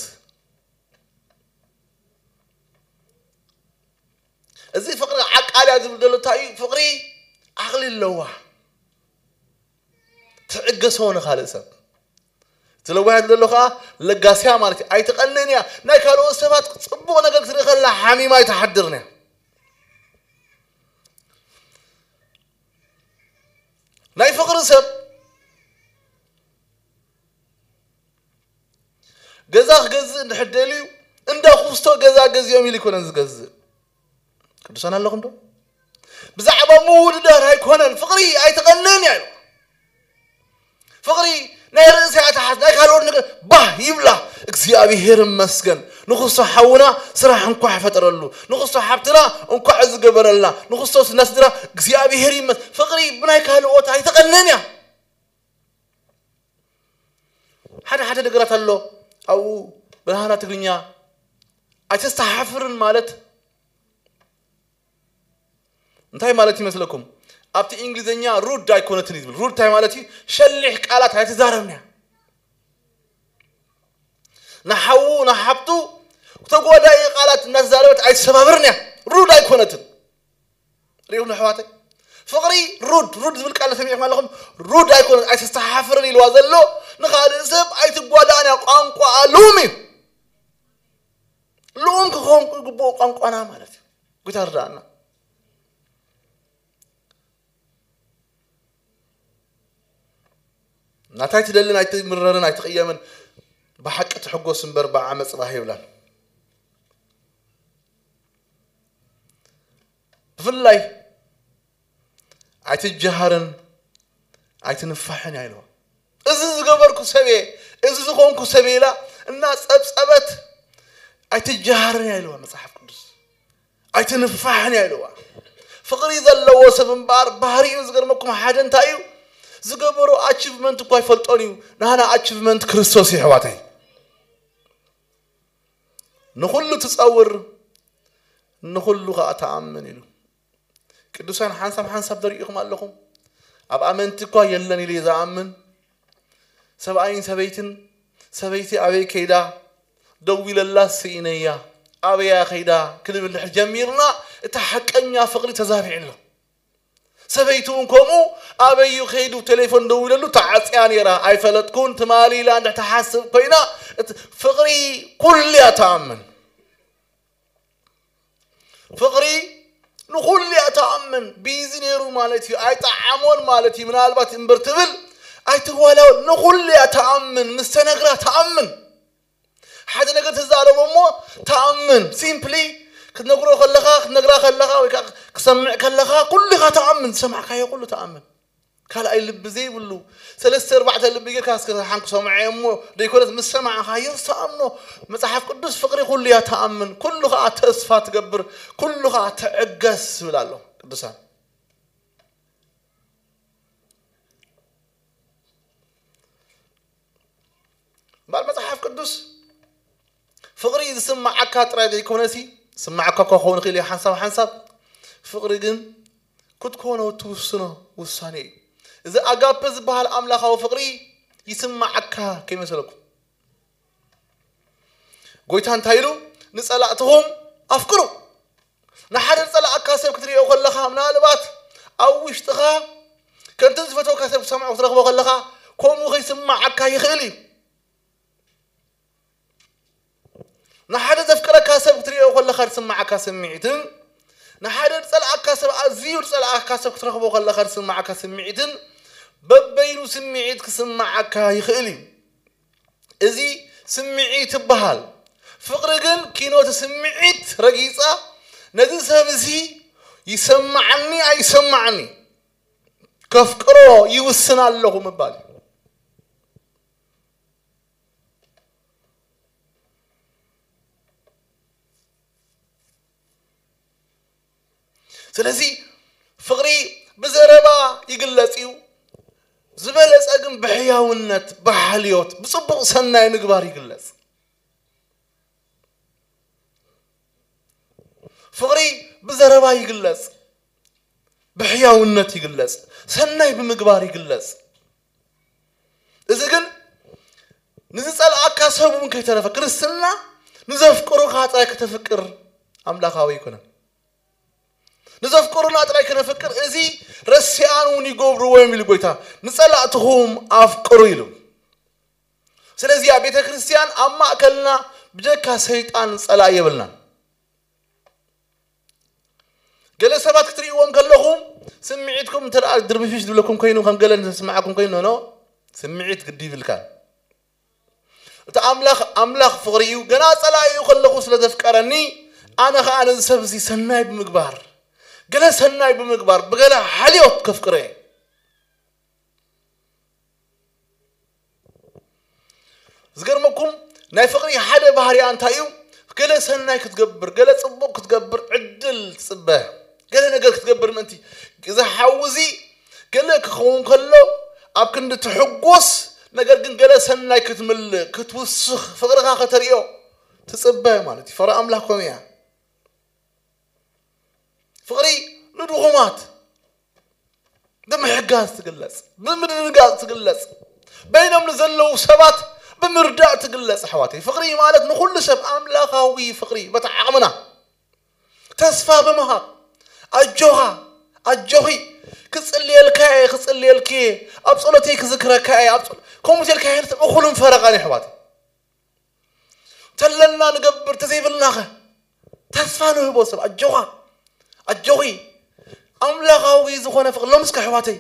እዚ ፍቕሪ ዓቃልያ ዝብል ዘሎ እንታይ እዩ ፍቕሪ ዓቕሊ ኣለዋ ትዕገሶ ንኻልእ ሰብ እቲ ለዋህያ ዘሎ ከዓ ለጋስያ ማለት እዩ ኣይትቐንእን እያ ናይ ካልኦት ሰባት ፅቡቕ ነገር ክትርኢ ከላ ሓሚማ ኣይትሓድርን እያ ናይ ፍቕሪ ሰብ ገዛ ክገዝእ እንድሕር ደልዩ እንዳ ኩስቶ ገዛ ገዚኦም ኢሉ ይኮነን ዝገዝእ ቅዱሳን ኣለኹም ዶ ብዛዕባ ምውድዳር ኣይኮነን ፍቕሪ ኣይትቐንን እያ ፍቕሪ ናይ ርእሲ ኣትሓዝ ናይ ካልኦት ነገር ባህ ይብላ። እግዚኣብሔር ይመስገን ንክስቶ ሓውና ስራሕ እንኳዕ ፈጠረሉ፣ ንክስቶ ሓብትና እንኳዕ ዝገበረልና፣ ንክስቶ ነስድራ እግዚኣብሔር ይመስ። ፍቕሪ ብናይ ካልኦት ኣይትቐንን እያ። ሓደ ሓደ ነገራት ኣሎ ኣብኡ ብናህና ትግርኛ ኣይተስተሓፍርን ማለት እንታይ ማለት ይመስለኩም? ኣብቲ እንግሊዝኛ ሩድ ኣይኮነትን እዩ ዝብል። ሩድ እንታይ ማለት እዩ? ሸሊሕ ቃላት ኣይተዛረብን እያ። ንሓዉ ንሓብቱ ተጓዳኢ ቃላት እናተዛረበት ኣይተሰባብርን እያ። ሩድ ኣይኮነትን። ሪኢኹም ኣሕዋተይ፣ ፍቕሪ ሩድ ሩድ ዝብል ቃል ሰሚዕኩም ኣለኹም። ሩድ ኣይኮነትን፣ ኣይተስተሓፍርን ኢልዋ ዘሎ ንኻልእ ሰብ ኣይትጓዳእን እያ። ቋንቋ ልኡም እዩ። ልኡም ክኸውን ዝግብኦ ቋንቋና ማለት እዩ። ጉታ ርዳእና። ናታይ ትደልን ኣይትምረርን ኣይትቕየምን፣ ብሓቂ ትሕጎስ እምበር ብዓመፅ ባህ ይብላን። ብፍላይ ኣይትጀሃርን ኣይትንፋሕን እያ ኢልዋ። እዚ ዝገበርኩ ሰብየ፣ እዚ ዝኾንኩ ሰብየ ኢላ እናፀብፀበት ኣይትጀሃርን እያ ኢልዋ መፅሓፍ ቅዱስ። ኣይትንፋሕን እያ ኢልዋ። ፍቕሪ ዘለዎ ሰብ እምበኣር ባህሪኡ ዝገርመኩም ሓደ እንታይ እዩ? ዝገበሮ ኣቺቭመንት እኳ ኣይፈልጦን እዩ። ናህና ኣቺቭመንት ክርስቶስ እዩ ኣሕዋተይ። ንኹሉ ትፀውር ንኹሉ ከዓ ትኣምን ኢሉ። ቅዱሳን ሓንሳብ ሓንሳብ ተሪኢኹም ኣለኹም። ኣብ ኣመንቲ እኳ የለን ኢሉ እዩ ዝኣምን። ሰብኣይን ሰበይትን፣ ሰበይቲ ኣበይ ከይዳ ደዊለላ ስኢነያ ኣበያ ከይዳ ክንብል ድሕር ጀሚርና እቲ ሓቀኛ ፍቕሪ ተዛቢዕ ኣሎ። ሰበይቲ እውን ከምኡ ኣበዩ ከይዱ ቴሌፎን ደዊለሉ ተዓፅያ ነይራ። ኣይፈለጥኩን ትማሊ ኢላ እንድሕር ትሓስብ ኮይና እቲ ፍቕሪ ኩሉ እያ ትኣምን። ፍቕሪ ንኹሉ እያ ትኣምን። ቢዚ ነይሩ ማለት እዩ፣ ኣይጠዓሞን ማለት እዩ። ምናልባት እምበር ትብል ኣይትዋላወል። ንኹሉ እያ ትኣምን፣ ምስ ተነግራ ትኣምን። ሓደ ነገር ትዛረቦ እሞ ትኣምን። ሲምፕሊ ክትነግሮ ከለኻ፣ ክትነግራ ከለኻ ወይ ከዓ ክሰምዕ ከለኻ ኩሉ ኢኻ ትኣምን። ዝሰማዕካዮ ኩሉ ትኣምን። ካልኣይ ልቢ ዘይብሉ ሰለስተ ኣርባዕተ ልቢ ጌርካ እስከ ሓንኩ ሰምዐ እሞ ዘይኮነስ ምስ ሰማዕኻዮ ዝተኣምኖ። መጽሓፍ ቅዱስ ፍቕሪ ኩሉ እያ ትኣምን፣ ኩሉ ኸዓ ተስፋ ትገብር፣ ኩሉ ኸዓ ትዕገስ ዝብል ኣሎ ቅዱሳን። እምበኣር መጽሓፍ ቅዱስ ፍቕሪ ዝስምዓካ ጥራይ ዘይኮነሲ፣ ዝስምዓካ እኳ ክኸውን ይኽእል እዩ ሓንሳብ ሓንሳብ፣ ፍቕሪ ግን ክትኮኖ እትውስኖ ውሳኔ እዩ። እዚ ኣጋፔ ዝበሃል ኣምላኻዊ ፍቕሪ ይስምዓካ ከይመሰለኩም። ጎይታ እንታይ ኢሉ? "ንጸላእትኹም ኣፍቅሩ።" ንሓደ ዝጸላእካ ሰብ ክትሪኦ ከለኻ፣ ምናልባት ኣብ ውሽጥኻ ከምቲ ዝፈተወካ ሰብ ክትሰምዖ ክትረኽቦ ከለኻ፣ ከምኡ ከይስምዓካ ይኽእል እዩ። ንሓደ ዘፍቅረካ ሰብ ክትሪኦ ከለኻ ዝስምዓካ ስምዒትን፣ ንሓደ ዝጸልኣካ ሰብ፣ ኣዝዩ ዝጸልኣካ ሰብ ክትረኽቦ ከለኻ ዝስምዓካ ስምዒትን፣ በበይኑ ስምዒት ክስምዓካ ይኽእል እዩ። እዚ ስምዒት ይበሃል። ፍቕሪ ግን ኪኖ እቲ ስምዒት ረጊጻ፣ ነዚ ሰብ እዚ ይሰምዓኒ ኣይሰምዓኒ፣ ከፍቅሮ ይውስን ኣለኹ ምባል እዩ። ስለዚ ፍቕሪ ብዘረባ ይግለጽ እዩ፣ ዝበለጸ ግን ብሕያውነት፣ ብሓልዮት፣ ብጽቡቕ ሰናይ ምግባር ይግለጽ። ፍቕሪ ብዘረባ ይግለጽ፣ ብሕያውነት ይግለጽ፣ ሰናይ ብምግባር ይግለጽ። እዚ ግን ንዝጸልኣካ ሰብ እውን ከይተረፈ፣ ክርስትና ንዘፍቅሩኻ ጥራይ ከተፍቅር ኣምላኻዊ ኣይኮነን። ንዘፍቅሩና ጥራይ ከነፍቅር፣ እዚ ረሲኣን እውን ይገብርዎ እዮም ኢሉ ጎይታ። "ንጸላእትኹም ኣፍቅሩ" ኢሉ። ስለዚ ኣብ ቤተ ክርስቲያን ኣብ ማእከልና ብጀካ ሰይጣን ጸላኢ የብልናን። ገለ ሰባት ክትርእይዎም ከለኹም ስምዒትኩም እንተ ደኣ ድርብሽብሽ ዝብለኩም ኮይኑ፣ ከም ገለ እንተ ዝስምዓኩም ኮይኑ፣ ኖ፣ ስምዒት ግዲ ይብልካን። እቲ ኣምላኽ፣ ኣምላኽ ፍቕሪ እዩ። ገና ጸላኢኡ ከለኹ ስለ ዘፍቀረኒ፣ ኣነ ኸኣ ነዚ ሰብ እዚ ሰናይ ብምግባር፣ ገለ ሰናይ ብምግባር፣ ብገለ ሓልዮት ከፍቅሮ እየ። ዝገርመኩም ናይ ፍቕሪ ሓደ ባህሪያ እንታይ እዩ? ገለ ሰናይ ክትገብር፣ ገለ ጽቡቕ ክትገብር ዕድል ትጽበ። ገለ ነገር ክትገብር ምእንቲ እዚ ሓዊ እዚ ገለ ክኸውን ከሎ ኣብ ክንዲ ትሕጎስ፣ ነገር ግን ገለ ሰናይ ክትምልእ፣ ክትውስኽ፣ ፍቕርኻ ከተርእዮ ትጽበ ማለት እዩ። ፍቕሪ ኣምላኽ ከምኡ እያ። ፍቕሪ ንድኹማት ብምሕጋዝ ትግለጽ፣ ብምድንጋጽ ትግለጽ፣ በይኖም ንዘለዉ ሰባት ብምርዳእ ትግለጽ። ኣሕዋተይ፣ ፍቕሪ ማለት ንኹሉ ሰብ ኣምላኻዊ ፍቕሪ በቲ ዓቕምና ተስፋ ብምሃብ፣ ኣጆኻ፣ ኣጆኺ፣ ክጽልየልካ እየ፣ ክጽልየልኪ እየ፣ ኣብ ጸሎተይ ክዝክረካ እየ፣ ኣብ ጸሎ-፣ ከምኡ ተልካ እየ፣ እኹልን ፈረቓን እዩ ኣሕዋተይ። ተለና ንገብር፣ ተዘይብልናኸ ተስፋ ንህቦ ሰብ። ኣጆኻ፣ ኣጆኺ፣ ኣምላኻዊ ዝኾነ ፍቕሪ። ሎምስ ኣሕዋተይ፣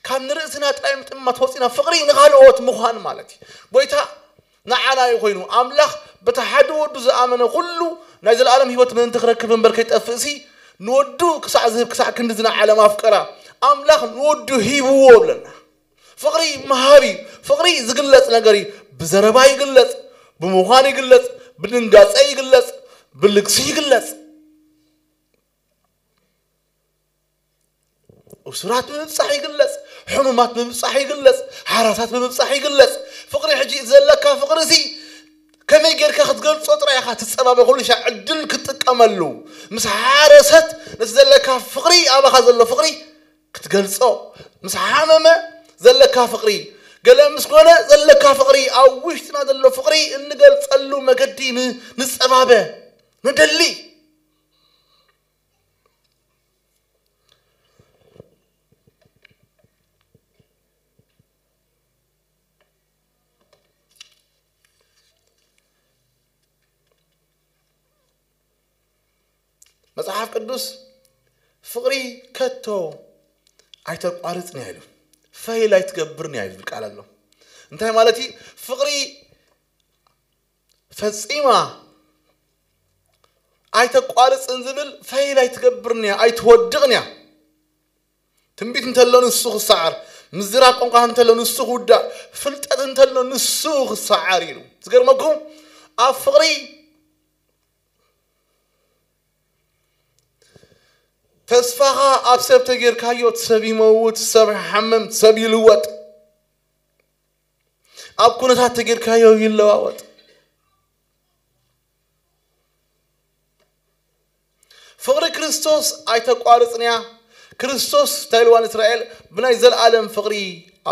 ካብ ንርእስና ጥራይ ምጥማት ወፂና ፍቕሪ ንኻልኦት ምዃን ማለት እዩ። ጎይታ ንዓና እዩ ኮይኑ። ኣምላኽ በቲ ሓደ ወዱ ዝኣመነ ኩሉ ናይ ዘለኣለም ህይወት ምእንቲ ክረክብ እምበር ከይጠፍእ ሲ፣ ንወዱ ክሳዕ ዝህብ፣ ክሳዕ ክንድዚ ንዓለም ኣፍቀራ። ኣምላኽ ንወዱ ሂብዎ ብለና። ፍቕሪ መሃብ እዩ። ፍቕሪ ዝግለጽ ነገር እዩ። ብዘረባ ይግለጽ፣ ብምዃን ይግለጽ፣ ብድንጋጸ ይግለጽ፣ ብልግሲ ይግለጽ። እሱራት ብምብጻሕ ይግለጽ፣ ሕሙማት ብምብጻሕ ይግለጽ፣ ሓራሳት ብምብጻሕ ይግለጽ። ፍቕሪ ሕጂ ዘለካ ፍቕሪ እዚ ከመይ ጌርካ ክትገልጾ ጥራይ ኢኻ ትጸባበ። ኩሉ ሻዕ ዕድል ክትጥቀመሉ። ምስ ሓረሰት ነቲ ዘለካ ፍቕሪ፣ ኣባኻ ዘሎ ፍቕሪ ክትገልጾ፣ ምስ ሓመመ ዘለካ ፍቕሪ፣ ገለ ምስ ኮነ ዘለካ ፍቕሪ፣ ኣብ ውሽጥና ዘሎ ፍቕሪ እንገልጸሉ መገዲ ን-፣ ንጸባበ፣ ንደሊ። መጽሓፍ ቅዱስ ፍቕሪ ከቶ ኣይተቋርጽን እያ ኢሉ፣ ፈይል ኣይትገብርን እያ ኢሉ ቃል ኣሎ። እንታይ ማለት እዩ? ፍቕሪ ፈጺማ ኣይተቋርጽን ዝብል ፈይል ኣይትገብርን እያ፣ ኣይትወድቕን እያ። ትንቢት እንተሎ ንሱ ክሰዓር፣ ምዝራብ ቋንቋ እንተሎ ንሱ ክውዳእ፣ ፍልጠት እንተሎ ንሱ ክሰዓር ኢሉ። ዝገርመኩም ኣብ ፍቕሪ ተስፋኻ ኣብ ሰብ ተጌርካዮ፣ እቲ ሰብ ይመውት፣ ሰብ ይሓምም፣ ሰብ ይልወጥ። ኣብ ኩነታት ተጌርካዮ ይለዋወጥ። ፍቕሪ ክርስቶስ ኣይተቋርጽን እያ። ክርስቶስ እንታይ ኢልዋ ንእስራኤል? ብናይ ዘለኣለም ፍቕሪ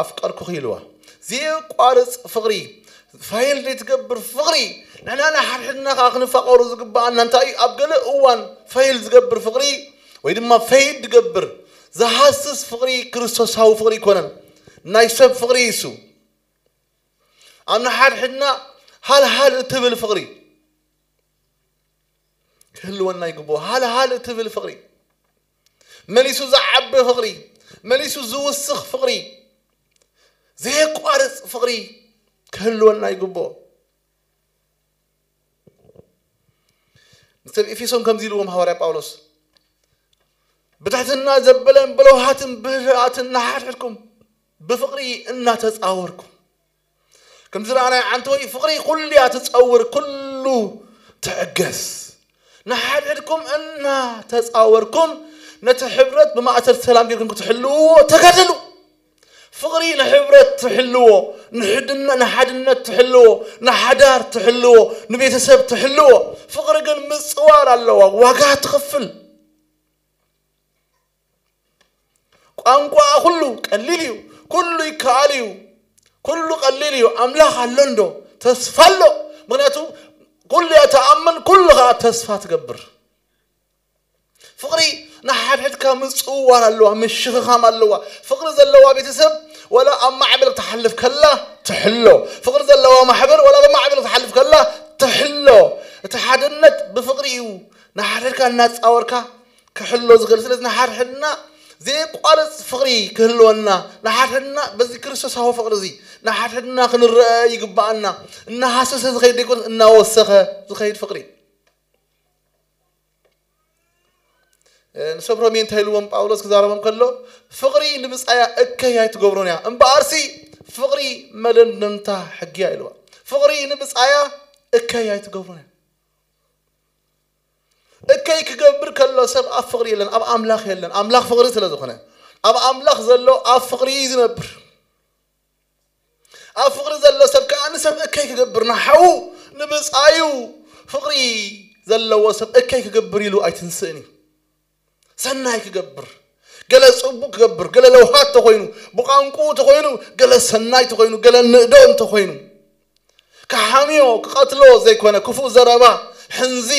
ኣፍቀርኩኺ ኢልዋ። ዘየቋርጽ ፍቕሪ፣ ፋይል ዘይትገብር ፍቕሪ። ንሕና ንሓድሕድና ከኣ ክንፋቐሩ ዝግብኣና እንታይ እዩ? ኣብ ገለ እዋን ፋይል ዝገብር ፍቕሪ ወይ ድማ ፈይድ ዝገብር ዝሃስስ ፍቕሪ ክርስቶሳዊ ፍቕሪ ኣይኮነን። ናይ ሰብ ፍቕሪ እዩ እሱ። ኣብ ንሓድሕድና ሃልሃል እትብል ፍቕሪ ክህልወና ይግብኦ። ሃልሃል እትብል ፍቕሪ፣ መሊሱ ዝዓቢ ፍቕሪ፣ መሊሱ ዝውስኽ ፍቕሪ፣ ዘየቋርጽ ፍቕሪ ክህልወና ይግብኦ። ንሰብ ኤፌሶን ከምዚ ኢልዎም ሃዋርያ ጳውሎስ፣ ብትሕትና ዘበለን ብለውሃትን ብህድኣትን ንሓድሕድኩም ብፍቕሪ እናተጻወርኩም። ከምዚ ረኣናዮ ዓንተወይ ፍቕሪ ኩሉ እያ ትጸውር፣ ኩሉ ትዕገስ። ንሓድሕድኩም እናተጻወርኩም ነቲ ሕብረት ብማእሰር ሰላም ጌርኩም ክትሕልውዎ ተጋደሉ። ፍቕሪ ንሕብረት ትሕልዎ፣ ንሕድነ-፣ ንሓድነት ትሕልዎ፣ ንሓዳር ትሕልዎ፣ ንቤተሰብ ትሕልዎ። ፍቕሪ ግን ምጽዋር ኣለዋ፣ ዋጋ ትኸፍል። ቋንቋ ኩሉ ቀሊል እዩ፣ ኩሉ ይከኣል እዩ፣ ኩሉ ቀሊል እዩ። ኣምላኽ ኣሎ እንዶ? ተስፋ ኣሎ። ምኽንያቱ ኩሉ እያ ትኣምን፣ ኩሉ ኸኣ ተስፋ ትገብር። ፍቕሪ ንሓድሕድካ ምጽውዋር ኣለዋ፣ ምሽኽኻም ኣለዋ። ፍቕሪ ዘለዋ ቤተሰብ ወላ ኣብ ማዕበል ክትሓልፍ ከላ ትሕሎ። ፍቕሪ ዘለዋ ማሕበር ወላ ኣብ ማዕበል ክትሓልፍ ከላ ትሕሎ። እቲ ሓድነት ብፍቕሪ እዩ ንሓድሕድካ እናጻወርካ ክሕሎ ዝኽእል። ስለዚ ንሓድሕድና ዘየቋርጽ ፍቕሪ ክህልወና፣ ንሓድሕድና በዚ ክርስቶሳዊ ፍቕሪ እዚ ንሓድሕድና ክንረአ ይግብኣና። እናሃሰሰ ዝኸይድ ዘይኮነስ እናወሰኸ ዝኸይድ ፍቕሪ። ንሰብ ሮሜ እንታይ ኢልዎም ጳውሎስ ክዛረቦም ከሎ፣ ፍቕሪ ንብጻያ እከይ ኣይትገብሮን እያ፣ እምበኣርሲ ፍቕሪ መደምደምታ ሕጊ እያ ኢልዋ። ፍቕሪ ንብጻያ እከይ ኣይትገብሩን። እከይ ክገብር ከሎ ሰብ ኣብ ፍቕሪ የለን፣ ኣብ ኣምላኽ የለን። ኣምላኽ ፍቕሪ ስለ ዝኾነ፣ ኣብ ኣምላኽ ዘሎ ኣብ ፍቕሪ እዩ ዝነብር። ኣብ ፍቕሪ ዘሎ ሰብ ከኣ ንሰብ እከይ ክገብር፣ ንሓዉ ንብጻዩ ፍቕሪ ዘለዎ ሰብ እከይ ክገብር ኢሉ ኣይትንስእን እዩ። ሰናይ ክገብር፣ ገለ ጽቡቕ ክገብር፣ ገለ ለውሃት ተኾይኑ፣ ብቋንቁኡ ተኾይኑ፣ ገለ ሰናይ ተኾይኑ፣ ገለ ንእዶ እንተኾይኑ፣ ክሓምዮ፣ ክቐትሎ ዘይኮነ፣ ክፉእ ዘረባ፣ ሕንዚ፣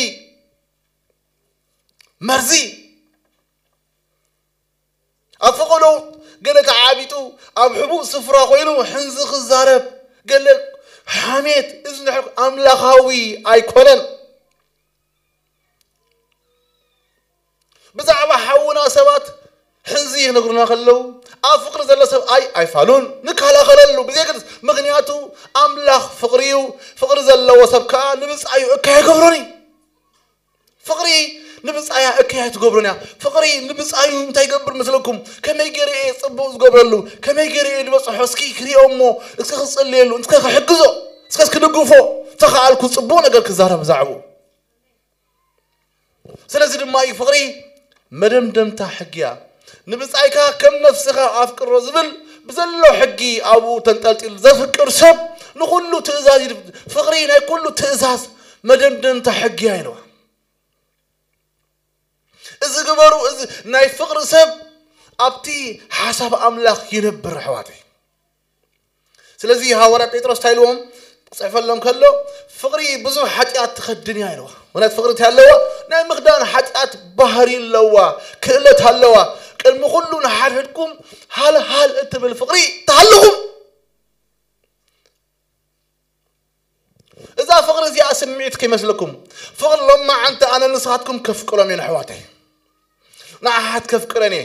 መርዚ፣ ኣብ ፈቐዶ ገለ ተዓቢጡ፣ ኣብ ሕቡእ ስፍራ ኮይኑ ሕንዚ ክዛረብ፣ ገለ ሓሜት፣ እዚ ንሕር ኣምላኻዊ ኣይኮነን። ብዛዕባ ሓውና ሰባት ሕንዚ ይነግሩና ከለዉ፣ ኣብ ፍቕሪ ዘሎ ሰብ ኣይ ኣይፋሉን፣ ንከላኸለሉ ብዘየገድስ፣ ምኽንያቱ ኣምላኽ ፍቕሪ እዩ። ፍቕሪ ዘለዎ ሰብ ከኣ ንብጻዩ እከይ ኣይገብሮን እዩ። ፍቕሪ ንብጻያ እከይ ኣይትገብሮን እያ። ፍቕሪ ንብጻዩ እንታይ ይገብር መስለኩም? ከመይ ገይረ እየ ጽቡቕ ዝገብረሉ? ከመይ ገይረ እየ ዝበጽሖ? እስኪ ክሪኦ እሞ፣ እስኪ ክጽልየሉ፣ እስከ ክሕግዞ፣ እስከ ክድግፎ፣ ተኸኣልኩ ጽቡቕ ነገር ክዛረብ ብዛዕባኡ። ስለዚ ድማ እዩ ፍቕሪ መደምደምታ ሕጊ እያ። ንብጻይካ ከም ነፍስኻ ኣፍቅሮ ዝብል ብዘሎ ሕጊ ኣብኡ ተንጠልጢሉ ዘፍቅር ሰብ ንኹሉ ትእዛዝ ይድ-፣ ፍቕሪ ናይ ኩሉ ትእዛዝ መደምደምታ ሕጊ እያ ኢልዋ። እዚ ግበሩ፣ እዚ ናይ ፍቕሪ ሰብ ኣብቲ ሓሳብ ኣምላኽ ይነብር፣ ኣሕዋተይ። ስለዚ ሃዋርያ ጴጥሮስ እንታይ ኢልዎም? ክጽሕፈሎም ከሎ፣ "ፍቕሪ ብዙሕ ሓጢኣት ትኸድን እያ" ኢልዋ። እውነት ፍቕሪ እንታይ ኣለዋ? ናይ ምኽዳን ሓጢኣት ባህሪ ኣለዋ፣ ክእለት ኣለዋ። ቅድሚ ኩሉ ንሓድሕድኩም ሃልሃል እትብል ፍቕሪ ትሃልኹም። እዛ ፍቕሪ እዚኣ ስምዒት ከይመስለኩም። ፍቕሪ ሎማዓንቲ ኣነ ንስኻትኩም ከፍቅሮም እየ ንኣሕዋተይ። ንኣሓት ከፍቅረን እየ።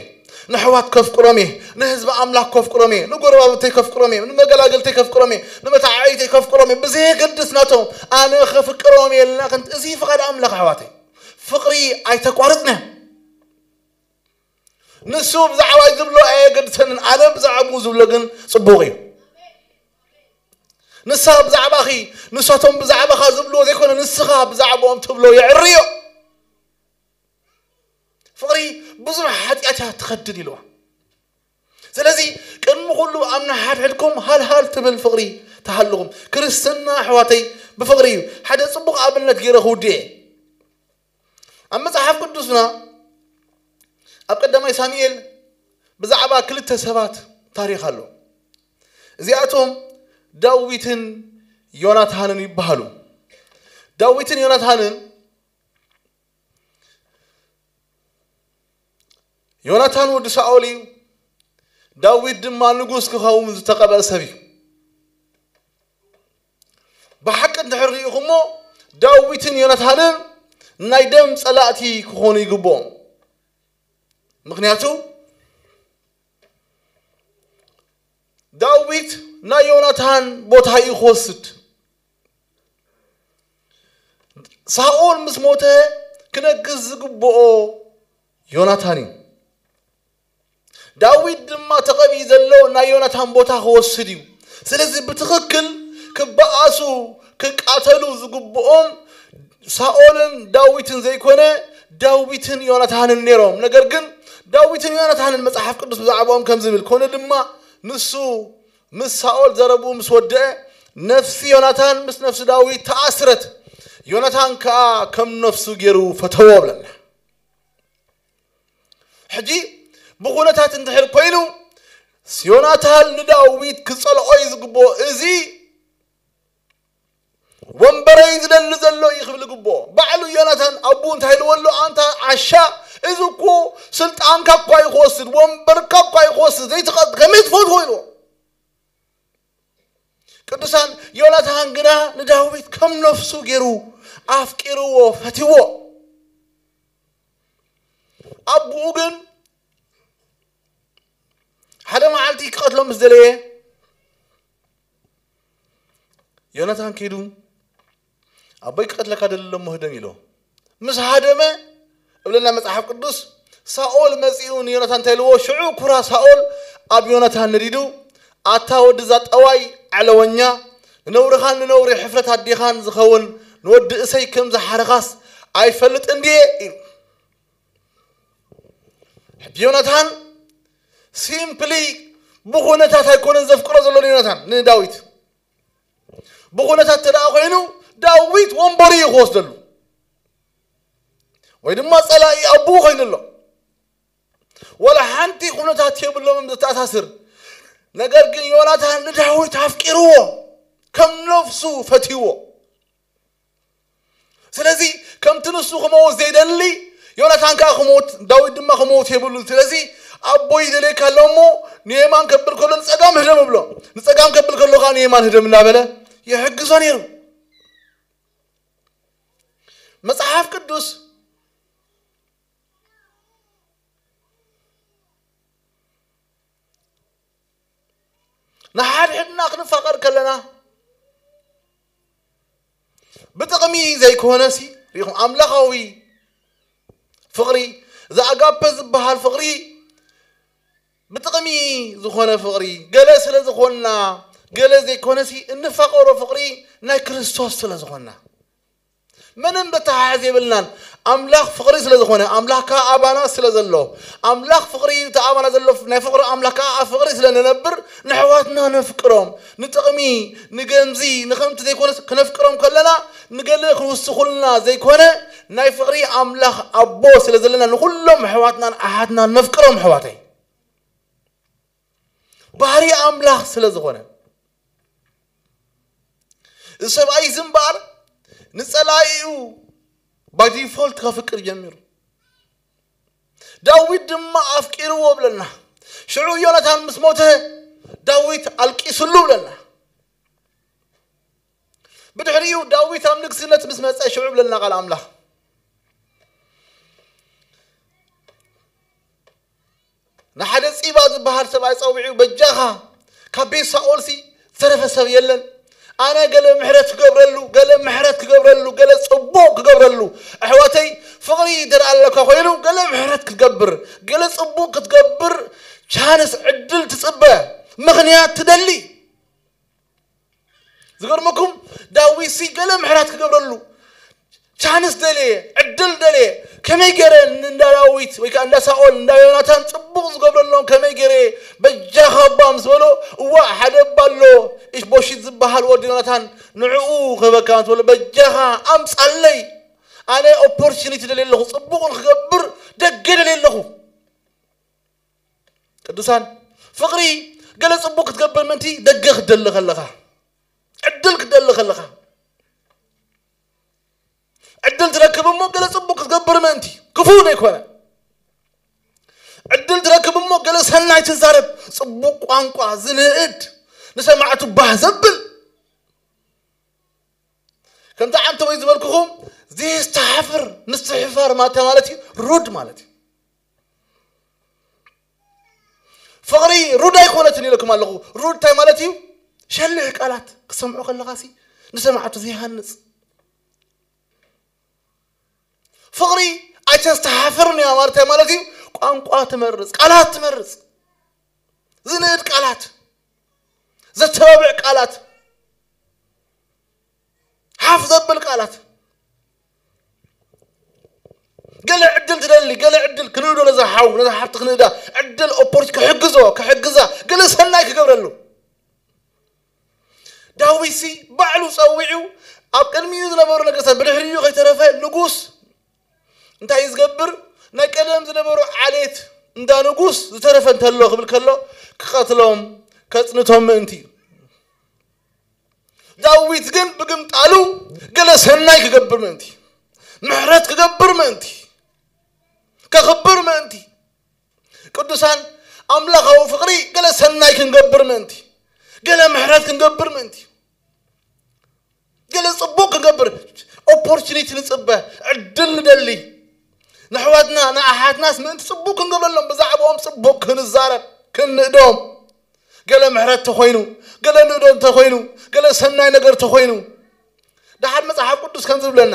ንኣሕዋት ከፍቅሮም እየ። ንህዝቢ ኣምላኽ ከፍቅሮም እየ። ንጎረባብተይ ከፍቅሮም እየ። ንመገላገልተይ ከፍቅሮም እየ። ንመተዓዒተይ ከፍቅሮም እየ። ብዘየገድስ ናቶም ኣነ ከፍቅሮም እየ ኢልና ክንት-፣ እዚ ፍቓድ ኣምላኽ ኣሕዋተይ። ፍቕሪ ኣይተቋርጽና። ንሱ ብዛዕባይ ዝብሎ ኣየገድሰንን፣ ኣነ ብዛዕባኡ ዝብሎ ግን ጽቡቕ እዩ። ንሳ ብዛዕባኺ፣ ንሳቶም ብዛዕባኻ ዝብልዎ ዘይኮነ፣ ንስኻ ብዛዕባኦም ትብሎ የዕርዮ። ፍቕሪ ብዙሕ ሓጢኣት እያ ትኸድን ኢልዋ። ስለዚ ቅድሚ ኩሉ ኣብ ንሓድሕድኩም ሃልሃል ትብል ፍቕሪ ትሃልኹም። ክርስትና ኣሕዋተይ ብፍቕሪ እዩ። ሓደ ጽቡቕ ኣብነት ገይረ ክውድእ እየ። ኣብ መጽሓፍ ቅዱስና ኣብ ቀዳማይ ሳሙኤል ብዛዕባ ክልተ ሰባት ታሪኽ ኣሎ። እዚኣቶም ዳዊትን ዮናታንን ይበሃሉ። ዳዊትን ዮናታንን፣ ዮናታን ወዲ ሳኦል እዩ። ዳዊት ድማ ንጉስ ክኸውን ዝተቐብአ ሰብ እዩ። ብሓቂ እንድሕር ርኢኹሞ፣ ዳዊትን ዮናታንን ናይ ደም ጸላእቲ ክኾኑ ይግብኦም። ምኽንያቱ ዳዊት ናይ ዮናታን ቦታ እዩ ክወስድ። ሳኦል ምስ ሞተ ክነግስ ዝግብኦ ዮናታን እዩ። ዳዊት ድማ ተቐቢኡ ዘሎ ናይ ዮናታን ቦታ ክወስድ እዩ። ስለዚ ብትኽክል ክበኣሱ፣ ክቃተሉ ዝግብኦም ሳኦልን ዳዊትን ዘይኮነ፣ ዳዊትን ዮናታንን ነይሮም። ነገር ግን ዳዊትን ዮናታንን መጽሓፍ ቅዱስ ብዛዕባኦም ከም ዝብል፣ ኮነ ድማ ንሱ ምስ ሳኦል ዘረብኡ ምስ ወደአ፣ ነፍሲ ዮናታን ምስ ነፍሲ ዳዊት ተኣስረት፣ ዮናታን ከኣ ከም ነፍሱ ገይሩ ፈተዎ ብለና። ሕጂ ብኹነታት እንድሕር ኮይኑ፣ ዮናታን ንዳዊት ክጸልኦ እዩ ዝግብኦ። እዚ ወንበረይ ዝደሊ ዘሎ እዩ ክብል ይግብኦ። ባዕሉ ዮናታን ኣቦኡ እንታይ ኢልዎ ኣሎ? ኣንታ ዓሻ፣ እዚ እኮ ስልጣንካ እኳ እዩ ክወስድ፣ ወንበርካ እኳ እዩ ክወስድ፣ ዘይትቐ-፣ ከመይ ትፈትዎ ኢልዎ። ቅዱሳን፣ ዮናታን ግና ንዳዊት ከም ነፍሱ ገይሩ ኣፍቂርዎ፣ ፈትዎ። ኣቦኡ ግን ሓደ መዓልቲ ክቐትሎ ምስ ደለየ፣ ዮናታን ከይዱ፣ "ኣቦይ ክቐትለካ ደሊ ኣሎ እሞ ህደም" ኢሎ። ምስ ሃደመ፣ እብለና መጽሓፍ ቅዱስ፣ ሳኦል መጺኡ ንዮናታን እንታይ ኢልዎ? ሽዑ ኩራ ሳኦል ኣብ ዮናታን ነዲዱ፣ "ኣታ ወድዛ ጠዋይ ዓለወኛ፣ ንነውርኻን ንነውሪ ሕፍረት ኣዴኻን ዝኸውን ንወዲ እሰይ ከም ዝሓረኻስ ኣይፈልጥን ድየ? ኢሉ። ሕጂ ዮናታን ሲምፕሊ ብኹነታት ኣይኮነን ዘፍቅሮ ዘሎ ንዮናታን ንዳዊት። ብኹነታት እንተ ደኣ ኮይኑ ዳዊት ወንበሩ እዩ ክወስደሉ፣ ወይ ድማ ጸላኢ ኣቦኡ ኮይኑ ኣሎ። ወላ ሓንቲ ኩነታት የብሎምን ዘተኣሳስር። ነገር ግን ዮናታን ንዳዊት ኣፍቂርዎ፣ ከም ነፍሱ ፈትይዎ። ስለዚ ከምቲ ንሱ ክመውት ዘይደሊ ዮናታን ከኣ ክመውት፣ ዳዊት ድማ ክመውት የብሉን። ስለዚ ኣቦይ ይደልየካ ኣሎ እሞ ንየማን ከብል ከሎ ንጸጋም ህደም እብሎ፣ ንጸጋም ከብል ከሎ ከኣ ንየማን ህደም እናበለ ይሕግዞ ነይሩ። መጽሓፍ ቅዱስ ንሓድሕድና ክንፋቐር ከለና ብጥቕሚ ዘይኮነሲ፣ ሪኹም ኣምላኻዊ ፍቕሪ፣ እዚ ኣጋፐ ዝበሃል ፍቕሪ ብጥቕሚ ዝኾነ ፍቕሪ፣ ገለ ስለ ዝኾንና፣ ገለ ዘይኮነሲ እንፋቐሮ ፍቕሪ ናይ ክርስቶስ ስለ ዝኾንና። ምንም በተሓሕዝ የብልናን። ኣምላኽ ፍቕሪ ስለ ዝኾነ፣ ኣምላኽ ከኣ ኣባና ስለ ዘሎ፣ ኣምላኽ ፍቕሪ እዩ፣ እቲ ኣባና ዘሎ ናይ ፍቕሪ ኣምላኽ ከኣ ኣብ ፍቕሪ ስለ ንነብር፣ ንሕዋትና ነፍቅሮም። ንጥቕሚ፣ ንገንዚ፣ ንኸምቲ ዘይኮነስ ክነፍቅሮም ከለና፣ ንገለ ክንውስኹልና ዘይኮነ፣ ናይ ፍቕሪ ኣምላኽ ኣቦ ስለ ዘለና፣ ንኹሎም ኣሕዋትናን ኣሓትናን ነፍቅሮም፣ ኣሕዋተይ። ባህሪ ኣምላኽ ስለ ዝኾነ፣ እዚ ሰብኣይ እዚ እምበኣር ንጸላኢኡ ባይ ዲፎልት ከፍቅር ጀሚሩ። ዳዊት ድማ ኣፍቂርዎ ብለና። ሽዑ ዮናታን ምስ ሞተ ዳዊት ኣልቂስሉ ብለና። ብድሕሪኡ ዳዊት ኣብ ንግስነት ምስ መጸ ሽዑ ብለና ቃል ኣምላኽ። ንሓደ ጺባ ዝበሃል ሰብኣይ ጸዊዑ፣ በጃኻ ካብ ቤት ሳኦልሲ ዝተረፈ ሰብ የለን። ኣነ ገለ ምሕረት ክገብረሉ፣ ገለ ምሕረት ክገብረሉ፣ ገለ ጽቡቕ ክገብረሉ። ኣሕዋተይ፣ ፍቕሪ እንተ ደኣ ኣለካ ኮይኑ፣ ገለ ምሕረት ክትገብር፣ ገለ ጽቡቕ ክትገብር ቻንስ፣ ዕድል ትጽበ፣ ምኽንያት ትደሊ። ዝገርመኩም፣ ዳዊት ሲ ገለ ምሕረት ክገብረሉ ቻንስ ደለየ፣ ዕድል ደለየ። ከመይ ገይረ እንዳ ዳዊት ወይ ከዓ እንዳ ሳኦል፣ እንዳ ዮናታን ጽቡቕ ዝገብረሎም ከመይ ገይረ በጃኻ እባ ምስ በሎ፣ እዋ ሓደ እባ ኣሎ፣ ኢሽቦሺት ዝበሃል ወዲ ዮናታን፣ ንዕኡ ክህበካ ምስ በሎ፣ በጃኻ ኣምጻለይ፣ ኣነ ኦፖርቹኒቲ ደልየ ኣለኹ፣ ጽቡቕ ንክገብር ደገ ደልየ ኣለኹ። ቅዱሳን፣ ፍቕሪ ገለ ጽቡቕ ክትገብር ምእንቲ ደገ ክትደሊ ከለኻ፣ ዕድል ክትደሊ ከለኻ፣ ዕድል ትረክብ እሞ ገለ ጽቡቕ ክትገብር ምእንቲ፣ ክፉእ ዘይኮነ። ዕድል ትረክብ እሞ ገለ ሰናይ ትዛረብ፣ ጽቡቕ ቋንቋ ዝንእድ፣ ንሰማዕቱ ባህ ዘብል። ከምቲ ዓንተወይ ዝበልኩኹም፣ ዘየስተሓፍር ምስትሕፋር ማታ ማለት እዩ፣ ሩድ ማለት እዩ። ፍቕሪ ሩድ ኣይኮነትን ኢለኩም ኣለኹ። ሩድ እንታይ ማለት እዩ? ሸልሕ ቃላት ክሰምዑ ከለኻሲ ንሰማዕቱ ዘይሃንጽ። ፍቕሪ ኣይተስተሓፍርን እያ ማለት እንታይ ማለት እዩ? ቋንቋ ትመርጽ፣ ቃላት ትመርጽ፣ ዝንእድ ቃላት፣ ዘተባብዕ ቃላት፣ ሓፍ ዘብል ቃላት። ገለ ዕድል ትደሊ፣ ገለ ዕድል ክንእዶ ነዛ ሓው፣ ነዛ ሓብቲ ክንእዳ፣ ዕድል ኦፖርች ክሕግዞ፣ ክሕግዛ፣ ገለ ሰናይ ክገብረሉ። ዳዊትሲ ባዕሉ ጸዊዑ፣ ኣብ ቅድሚኡ ዝነበሩ ነገስታት፣ ብድሕሪኡ ከይተረፈ ንጉስ እንታይ እዩ ዝገብር? ናይ ቀደም ዝነበሩ ዓሌት እንዳ ንጉስ ዝተረፈ እንተሎ ክብል ከሎ፣ ክቐትሎም፣ ከጽንቶም ምእንቲ እዩ። ዳዊት ግን ብግምጣሉ ገለ ሰናይ ክገብር ምእንቲ፣ ምሕረት ክገብር ምእንቲ፣ ከኽብር ምእንቲ፣ ቅዱሳን፣ ኣምላኻዊ ፍቕሪ ገለ ሰናይ ክንገብር ምእንቲ፣ ገለ ምሕረት ክንገብር ምእንቲ፣ ገለ ጽቡቕ ክንገብር ኦፖርቹኒቲ ንጽበ፣ ዕድል ንደሊ። ንኣሕዋትና፣ ንኣሓትናስ ምእንቲ ጽቡቕ ክንገብረሎም፣ ብዛዕባኦም ጽቡቕ ክንዛረብ፣ ክንእዶም። ገለ ምሕረት ተኾይኑ፣ ገለ ንእዶ እንተኾይኑ፣ ገለ ሰናይ ነገር ተኾይኑ። ደሓር መጽሓፍ ቅዱስ ከም ዝብለና፣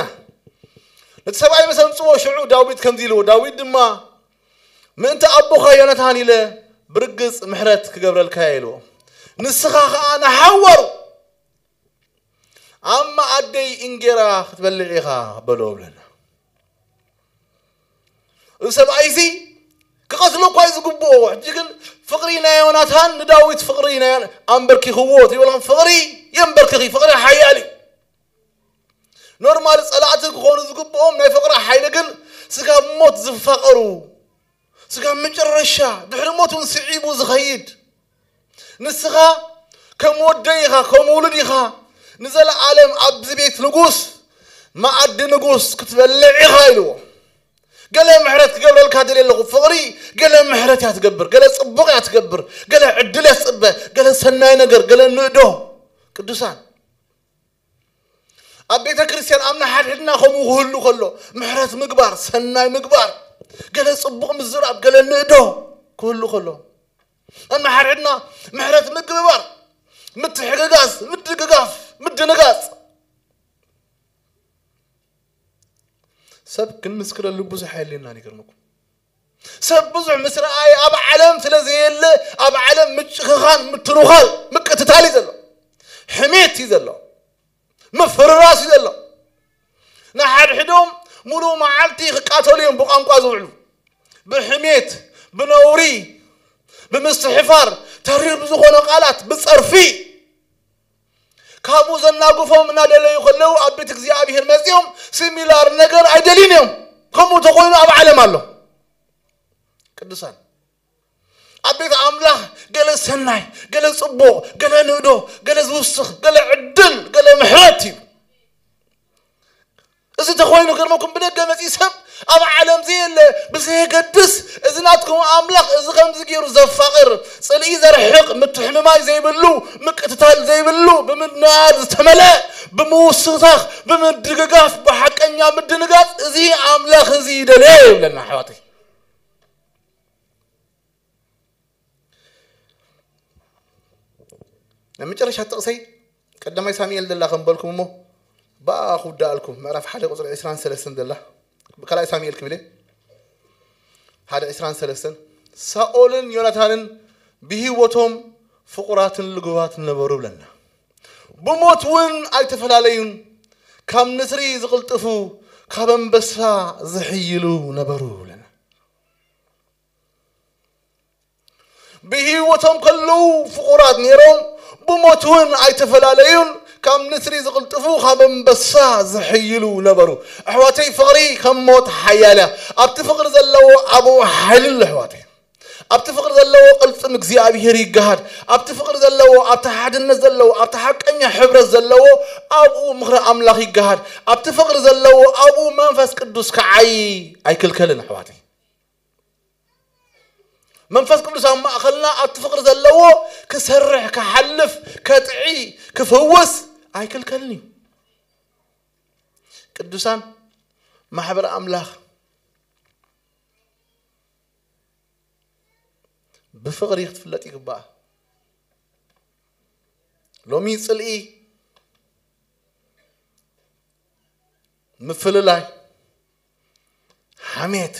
ነቲ ሰብኣይ ምስ ኣምጽዎ ሽዑ ዳዊት ከምዚ ኢልዎ፣ ዳዊት ድማ፣ "ምእንቲ ኣቦኻ ዮናታን ኢለ ብርግጽ ምሕረት ክገብረልካ እየ" ኢልዎ። ንስኻ ኸኣ ንሓዋሩ ኣብ መኣደይ እንጌራ ክትበልዕ ኢኻ በሎ ብለና። እዚ ሰብኣይ እዚ ክቐትሎ እኳ እዩ ዝግብኦ። ሕጂ ግን ፍቕሪ ናይ ዮናታን ንዳዊት ፍቕሪ ናይ ኣንበርኪኽዎ ትብል ፍቕሪ የንበርክኺ። ፍቕሪ ሓያል እዩ። ኖርማል ጸላእቲ ክኾኑ ዝግብኦም ናይ ፍቕሪ ሓይሊ ግን ስጋብ ሞት ዝፋቐሩ፣ ስጋብ መጨረሻ ድሕሪ ሞት እውን ስዒቡ ዝኸይድ። ንስኻ ከም ወደይ ኢኻ፣ ከም ውሉድ ኢኻ፣ ንዘለኣለም ኣብዚ ቤት ንጉስ መኣዲ ንጉስ ክትበልዕ ኢኻ ኢልዎ። ገለ ምሕረት ክገብረልካ ደልየ ኣለኹ። ፍቕሪ ገለ ምሕረት እያ ትገብር፣ ገለ ጽቡቕ እያ ትገብር፣ ገለ ዕድል እያ ትጽበ፣ ገለ ሰናይ ነገር፣ ገለ ንእዶ። ቅዱሳን ኣብ ቤተ ክርስቲያን ኣብ ንሓድሕድና ከምኡ ክህሉ ከሎ ምሕረት ምግባር፣ ሰናይ ምግባር፣ ገለ ጽቡቕ ምዝራብ፣ ገለ ንእዶ ክህሉ ከሎ ኣብ ንሓድሕድና ምሕረት ምግባር፣ ምትሕግጋዝ፣ ምድግጋፍ፣ ምድንጋጽ። ሰብ ክንምስክረሉ ብዙሕ ኣየድልየናን። ይገርመኩም፣ ሰብ ብዙሕ ምስ ረኣየ ኣብ ዓለም ስለ ዘየለ፣ ኣብ ዓለም ምጭኽኻን፣ ምትንዃል፣ ምቅትታል እዩ ዘሎ፣ ሕሜት እዩ ዘሎ፣ ምፍርራስ እዩ ዘሎ። ንሓድሕዶም ሙሉእ መዓልቲ ክቃተሉ እዮም ብቋንቋ ዝውዕሉ፣ ብሕሜት፣ ብነውሪ፣ ብምስትሕፋር፣ ተሪር ብዝኾነ ቃላት፣ ብጸርፊ። ካብኡ ዘናግፎም እናደለዩ ከለዉ ኣብ ቤት እግዚኣብሔር መጺኦም ሲሚላር ነገር ኣይደልዩን እዮም። ከምኡ ተኾይኑ ኣብ ዓለም ኣሎ። ቅዱሳን ኣብ ቤት ኣምላኽ ገለ ሰናይ፣ ገለ ጽቡቕ፣ ገለ ንእዶ፣ ገለ ዝውስኽ፣ ገለ ዕድል፣ ገለ ምሕረት እዩ። እዚ ተኾይኑ ገርመኩም ብደገ መጺ ሰብ ኣብ ዓለም ዘየለ ብዘየገድስ እዚ ናትኩም ኣምላኽ እዚ ከምዚ ገይሩ ዘፋቕር ጽልኢ ዘርሕቕ ምትሕምማይ ዘይብሉ ምቅትታል ዘይብሉ ብምድንጋጽ ዝተመልአ ብምውስታኽ ብምድግጋፍ ብሓቀኛ ምድንጋጽ እዚ ኣምላኽ እዚ ይደልየ ይብለና ኣሕዋተይ። ናይ መጨረሻ ጥቕሰይ ቀዳማይ ሳሙኤል ደላ ከም በልኩም እሞ ብኣ ክውዳኣልኩም ምዕራፍ ሓደ ቁፅሪ ዕስራን ሰለስተን ደላ ካልኣይ ሳሙኤል ክብል ሓደ ዕስራን ሰለስተን ሳኦልን ዮናታንን ብህይወቶም ፍቑራትን ልጉባትን ነበሩ ብለና። ብሞት እውን ኣይተፈላለዩን። ካብ ንስሪ ዝቕልጥፉ ካብ ኣንበሳ ዝሕይሉ ነበሩ ብለና። ብህይወቶም ከለዉ ፍቑራት ነይሮም፣ ብሞት እውን ኣይተፈላለዩን። ካብ ንስሪ ዝቕልጥፉ ካብ ኣንበሳ ዝሕይሉ ነበሩ። ኣሕዋተይ ፍቕሪ ከም ሞት ሓያል እያ። ኣብቲ ፍቕሪ ዘለዎ ኣብኡ ሓይሊ ኣሎ ኣሕዋተይ። ኣብቲ ፍቕሪ ዘለዎ ቅልጽም እግዚኣብሔር ይገሃድ። ኣብቲ ፍቕሪ ዘለዎ ኣብቲ ሓድነት ዘለዎ ኣብቲ ሓቀኛ ሕብረት ዘለዎ ኣብኡ ምኽሪ ኣምላኽ ይገሃድ። ኣብቲ ፍቕሪ ዘለዎ ኣብኡ መንፈስ ቅዱስ ክዓይ ኣይክልከልን ኣሕዋተይ። መንፈስ ቅዱስ ኣብ ማእኸልና ኣብቲ ፍቕሪ ዘለዎ ክሰርሕ ክሓልፍ ከጥዒ ክፍውስ ኣይክልከልን እዩ። ቅዱሳን ማሕበር ኣምላኽ ብፍቕሪ ክትፍለጥ ይግባኣ። ሎሚ ጽልኢ ምፍልላይ ሓሜት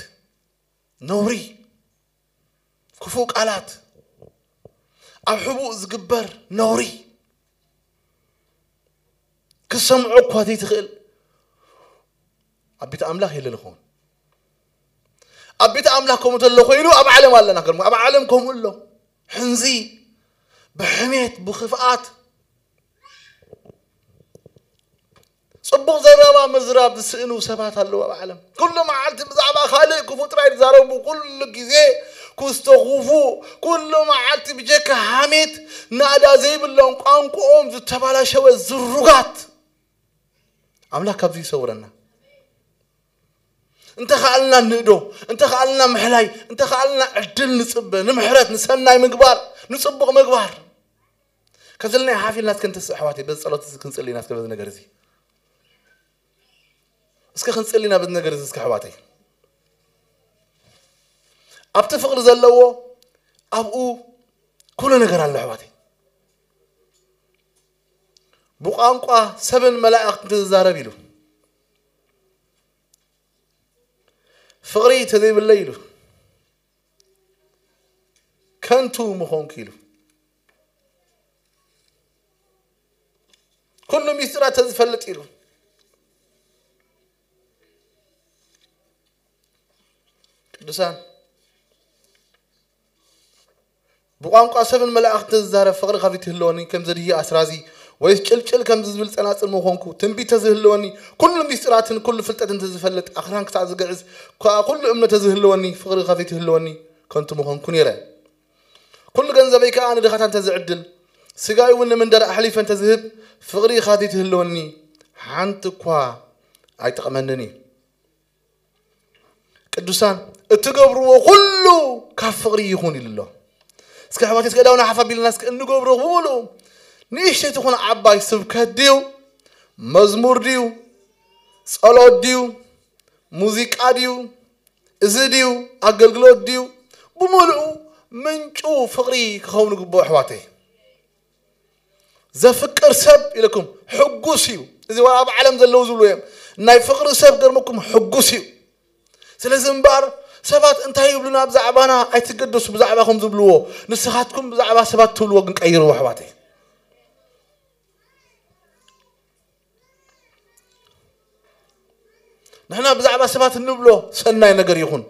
ነውሪ ክፉእ ቃላት ኣብ ሕቡእ ዝግበር ነውሪ ክሰምዖ እኳ ዘይትኽእል ኣብ ቤት ኣምላኽ የለን ይኸውን። ኣብ ቤት ኣምላኽ ከምኡ ተሎ ኮይኑ ኣብ ዓለም ኣለና። ኣብ ዓለም ከምኡ ኣሎ። ሕንዚ ብሕሜት ብክፍኣት ጽቡቕ ዘረባ ምዝራብ ዝስእኑ ሰባት ኣለዉ ኣብ ዓለም። ኩሉ መዓልቲ ብዛዕባ ካልእ ክፉእ ጥራይ ዝዛረቡ፣ ኩሉ ግዜ ክስተኹፉ፣ ኩሉ መዓልቲ ብጀካ ሓሜት ናእዳ ዘይብሎም ቋንቋኦም ዝተባላሸወ ዝሩጋት። ኣምላኽ ካብዚ ይሰውረና። እንተኸኣልና ንእዶ፣ እንተኸኣልና ምሕላይ፣ እንተኸኣልና ዕድል ንጽበ፣ ንምሕረት፣ ንሰናይ ምግባር፣ ንጽቡቕ ምግባር። ከዚ ናይ ሓፊልና እስከ ንተስእ ኣሕዋተይ፣ በዚ ጸሎት እዚ ክንጽሊ ኢና እስከ በዚ ነገር እዚ። እስከ ክንጽሊ ኢና በዚ ነገር እዚ እስከ ኣሕዋተይ። ኣብቲ ፍቕሪ ዘለዎ ኣብኡ ኩሉ ነገር ኣሎ ኣሕዋተይ። ብቋንቋ ሰብን መላእኽትን ትዛረብ ኢሉ ፍቕሪ ተዘይብለይ ኢሉ ከንቱ ምኾንኩ ኢሉ ኩሉ ሚስጢራት ተዝፈልጥ ኢሉ። ቅዱሳን፣ ብቋንቋ ሰብን መላእኽትን ዝዛረብ ፍቕሪ ካብ ትህልወኒ፣ ከም ዘድሂ ኣስራዚ፣ ወይስ ጭልጭል ከም ዝብል ጸናጽል ምኾንኩ፣ ትንቢት ተዝህልወኒ፣ ኩሉ ሚስጢራትን ኩሉ ፍልጠትን ተዝፈልጥ፣ ኣኽራን ክሳዕ ዝግዕዝ፣ ከኣ ኩሉ እምነት ተዝህልወኒ፣ ፍቕሪ ካብ ትህልወኒ፣ ከንቱ ምኾንኩ ነይረ። ኩሉ ገንዘበይ ከኣ ንድኻታት እንተዝዕድል፣ ስጋይ እውን ንምንደር ኣሕሊፈ እንተዝህብ፣ ፍቕሪ ካብ ትህልወኒ፣ ሓንቲ እኳ ኣይጠቕመንን እዩ። ቅዱሳን፣ እትገብርዎ ኩሉ ካብ ፍቕሪ ይኹን ኢሉ ኣሎ። እስከ ኣሕዋተይ፣ እስከ እዳውና ሓፍ ኣቢልና፣ እስከ እንገብሮ ብምሉኡ፣ ንእሽተይ ትኹን ዓባይ፣ ስብከት ድዩ፣ መዝሙር ድዩ፣ ጸሎት ድዩ፣ ሙዚቃ ድዩ፣ እዚ ድዩ፣ ኣገልግሎት ድዩ፣ ብምሉኡ ምንጩ ፍቕሪ ክኸውን ይግብኦ ኣሕዋተይ። ዘፍቅር ሰብ ኢለኩም ሕጉስ እዩ። እዚ ዋላ ኣብ ዓለም ዘለዉ ዝብሉ እዮም። ናይ ፍቕሪ ሰብ ገርመኩም ሕጉስ እዩ። ስለዚ እምበኣር ሰባት እንታይ ይብሉና ብዛዕባና ኣይትገደሱ፣ ብዛዕባኹም ዝብልዎ። ንስኻትኩም ብዛዕባ ሰባት ትብልዎ ግን ቀይርዎ ኣሕዋተይ። ንሕና ብዛዕባ ሰባት እንብሎ ሰናይ ነገር ይኹን፣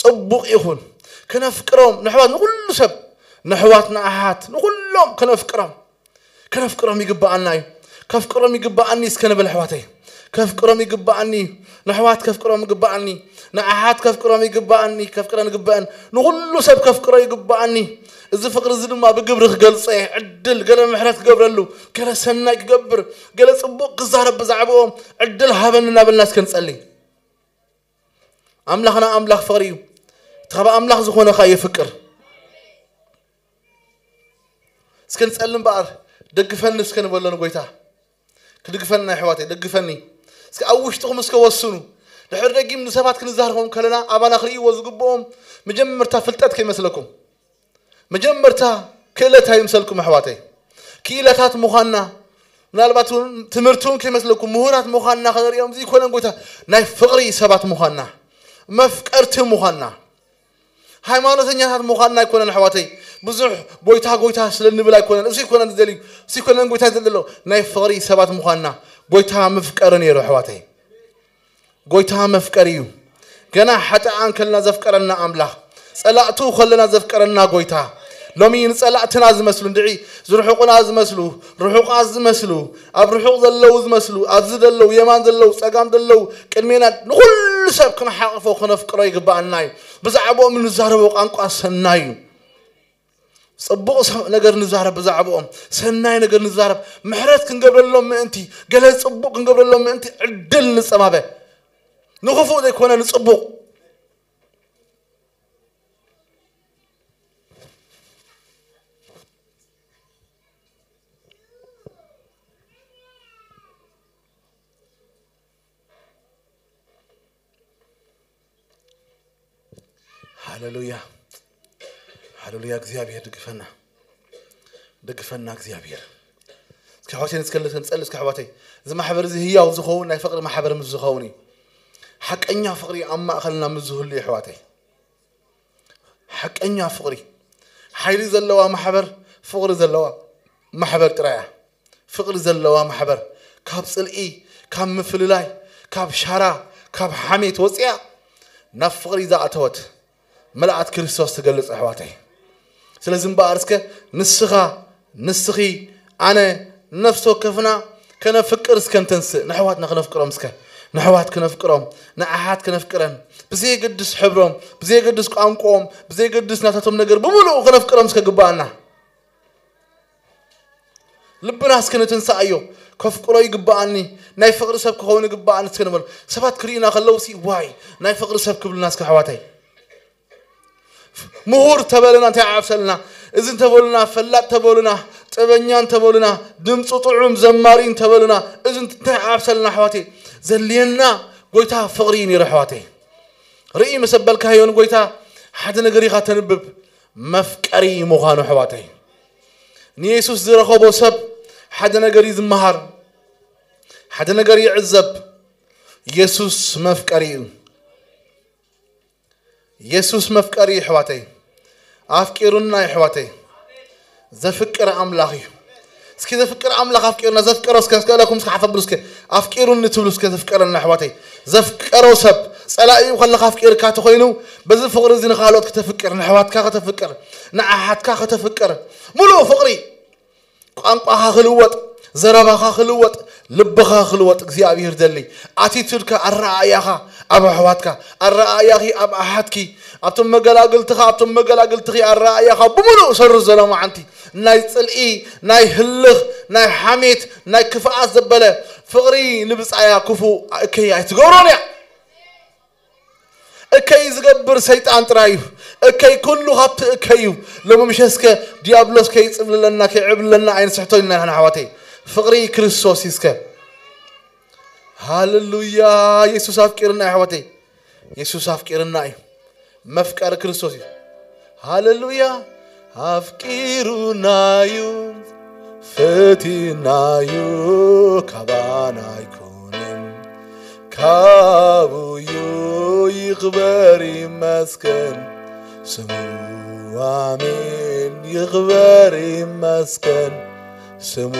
ጽቡቕ ይኹን፣ ከነፍቅሮም፣ ንሕዋት ንኹሉ ሰብ፣ ንሕዋት ንኣሓት ንኹሎም ከነፍቅሮም፣ ከነፍቅሮም ይግብኣና እዩ። ከፍቅሮም ይግብኣኒ እስከ ንበል ኣሕዋተይ። ከፍቅሮም ይግብኣኒ፣ ንሕዋት ከፍቅሮም ይግብኣኒ፣ ንኣሓት ከፍቅሮም ይግብኣኒ፣ ከፍቅረን ይግብኣን፣ ንኹሉ ሰብ ከፍቅሮ ይግብኣኒ። እዚ ፍቕሪ እዚ ድማ ብግብሪ ክገልጾ እየ። ዕድል፣ ገለ ምሕረት ክገብረሉ፣ ገለ ሰናይ ክገብር፣ ገለ ጽቡቕ ክዛረብ ብዛዕባኦም ዕድል ሃበኒ እናበልና እስከ ንጸሊ። ኣምላኽና ኣምላኽ ፍቕሪ እዩ። እቲ ካብ ኣምላኽ ዝኾነ ኸኣ የፍቅር። እስከ ንጸሊ እምበኣር፣ ደግፈኒ እስከ ንበሎ ንጎይታ። ክድግፈኒ ናይ ኣሕዋተይ፣ ደግፈኒ። እስከ ኣብ ውሽጥኹም እስከ ወስኑ። ድሕሪ ደጊም ንሰባት ክንዛረቦም ከለና፣ ኣባና ክርእይዎ ዝግብኦም መጀመርታ ፍልጠት ከይመስለኩም። መጀመርታ ክእለት ኣይምሰልኩም ኣሕዋተይ። ክኢላታት ምዃንና፣ ምናልባት እውን ትምህርቲ እውን ከይመስለኩም፣ ምሁራት ምዃንና ከነርእዮም ዘይኮነን ጎይታ፣ ናይ ፍቕሪ ሰባት ምዃንና፣ መፍቀርቲ ምዃንና፣ ሃይማኖተኛታት ምዃንና ኣይኮነን ኣሕዋተይ። ብዙሕ ጎይታ ጎይታ ስለ እንብል ኣይኮነን፣ እሱ ኣይኮነን ዝደልዩ፣ እሱ ኣይኮነን ጎይታ ዝደሊ ዘሎ። ናይ ፍቕሪ ሰባት ምዃንና፣ ጎይታ ምፍቀሪ ነይሩ ኣሕዋተይ። ጎይታ መፍቀሪ እዩ። ገና ሓጥኣን ከለና ዘፍቀረና ኣምላኽ፣ ጸላእቱ ከለና ዘፍቀረና ጎይታ፣ ሎሚ ንጸላእትና ዝመስሉ እንድዒ፣ ዝርሕቁና ዝመስሉ፣ ርሑቓት ዝመስሉ፣ ኣብ ርሑቕ ዘለዉ ዝመስሉ፣ ኣብዚ ዘለዉ፣ የማን ዘለዉ፣ ጸጋም ዘለዉ፣ ቅድሜና ንኹሉ ሰብ ክንሓቕፎ፣ ክነፍቅሮ ይግብኣና እዩ። ብዛዕባኦም እንዛረቦ ቋንቋ ሰናይ እዩ። ጽቡቕ ሰ-፣ ነገር ንዛረብ ብዛዕባኦም፣ ሰናይ ነገር ንዛረብ፣ ምሕረት ክንገብረሎም ምእንቲ፣ ገለ ጽቡቕ ክንገብረሎም ምእንቲ ዕድል ንጸባበ። ንኽፉእ ዘይኮነ ንጽቡቕ። ሃሌሉያ፣ ሃሌሉያ። እግዚኣብሔር ደግፈና፣ ደግፈና እግዚኣብሔር። እስኪ ኣሕዋተይ ንስከልስ ንጸሊ እስኪ ኣሕዋተይ። እዚ ማሕበር እዚ ህያው ዝኸውን ናይ ፍቕሪ ማሕበር ምስ ዝኸውን እዩ። ሓቀኛ ፍቕሪ ኣብ ማእከልና ምስ ዝህሉ እዩ ኣሕዋተይ። ሓቀኛ ፍቕሪ፣ ሓይሊ ዘለዋ ማሕበር ፍቕሪ ዘለዋ ማሕበር ጥራይ እያ። ፍቕሪ ዘለዋ ማሕበር ካብ ጽልኢ፣ ካብ ምፍልላይ፣ ካብ ሻራ፣ ካብ ሓሜት ወጺኣ ናብ ፍቕሪ ዝኣተወት ምልኣት ክርስቶስ ትገልጽ ኣሕዋተይ። ስለዚ እምበኣር እስከ ንስኻ፣ ንስኺ፣ ኣነ፣ ነፍሲ ወከፍና ከነፍቅር እስከ ንተንስእ። ንኣሕዋትና ከነፍቅሮም እስከ። ንኣሕዋት ከነፍቅሮም፣ ንኣሓት ከነፍቅረን። ብዘየገድስ ሕብሮም፣ ብዘየገድስ ቋንቋኦም፣ ብዘየገድስ ናታቶም ነገር ብምሉኡ ከነፍቅሮም እስከ ግብኣና። ልብና እስከ ነተንስኣዮ። ከፍቅሮ ይግብኣኒ፣ ናይ ፍቕሪ ሰብ ክኸውን ይግብኣኒ እስከ ንበል። ሰባት ክርእዩና ከለዉ ሲ፣ ዋይ፣ ናይ ፍቕሪ ሰብ ክብሉና እስከ ኣሕዋተይ። ምሁር ተበሉና እንታይ ይዓብሰልና? እዚ እንተበሉና፣ ፈላጥ ተበሉና፣ ጥበኛ እንተበሉና፣ ድምፁ ጥዑም ዘማሪ እንተበሉና፣ እዚ እንታይ ይዓብሰልና ኣሕዋተይ? ዘድልየና ጎይታ ፍቕሪ እዩ ነይሩ ኣሕዋተይ። ርኢ ምስ ኣበልካዮ ንጎይታ ሓደ ነገር ኢኻ ተንብብ፣ መፍቀሪ ምዃኑ ኣሕዋተይ። ንየሱስ ዝረኸቦ ሰብ ሓደ ነገር እዩ ዝመሃር፣ ሓደ ነገር ይዕዘብ። የሱስ መፍቀሪ እዩ። የሱስ መፍቀሪ እዩ ኣሕዋተይ። ኣፍቂሩና እዩ ኣሕዋተይ። ዘፍቅር ኣምላኽ እዩ። እስኪ ዘፍቅር ኣምላኽ ኣፍቂርና፣ ዘፍቀሮ እስከ፣ እስከ ኢለኩም እስከ ሓፈብሉ እስከ፣ ኣፍቂሩኒ ትብሉ እስከ ዘፍቀረና ኣሕዋተይ። ዘፍቀሮ ሰብ፣ ጸላኢኡ ከለኻ ኣፍቂርካ ተኾይኑ፣ በዚ ፍቕሪ እዚ ንኻልኦት ከተፍቅር፣ ንኣሕዋትካ ከተፍቅር፣ ንኣሓትካ ከተፍቅር፣ ሙሉእ ፍቕሪ፣ ቋንቋኻ ክልወጥ፣ ዘረባኻ ክልወጥ፣ ልብኻ ክልወጥ እግዚኣብሔር ደሊ። ኣቲቱድካ፣ ኣረኣእያኻ ኣብ ኣሕዋትካ፣ ኣረኣእያኺ ኣብ ኣሓትኪ፣ ኣብቶም መገላግልትኻ፣ ኣብቶም መገላግልትኺ ኣረኣእያኻ ብምሉእ ሰሩ ዘሎ መዓንቲ ናይ ጽልኢ፣ ናይ ህልኽ፣ ናይ ሓሜት፣ ናይ ክፍኣት ዘበለ ፍቕሪ ንብጻያ ክፉእ እከይ ኣይትገብሮን እያ። እከይ ዝገብር ሰይጣን ጥራይ እዩ። እከይ ኩሉ ካብቲ እከይ እዩ። ሎሚ ምሸት እስከ ዲያብሎስ ከይጽብልለና፣ ከይዕብልለና ኣይንስሕቶ ኢና ንሕና ኣሕዋተይ። ፍቕሪ ክርስቶስ እዩ እስከ። ሃሌሉያ! የሱስ ኣፍቂርና እዩ ኣሕዋተይ። የሱስ ኣፍቂርና እዩ። መፍቀሪ ክርስቶስ እዩ። ሃሌሉያ! ኣፍቂሩና እዩ፣ ፈቲና እዩ፣ ካባና ኣይኮነን፣ ካቡ እዩ። ይኽበር ይመስገን ስሙ፣ ኣሜን። ይኽበር ይመስገን ስሙ፣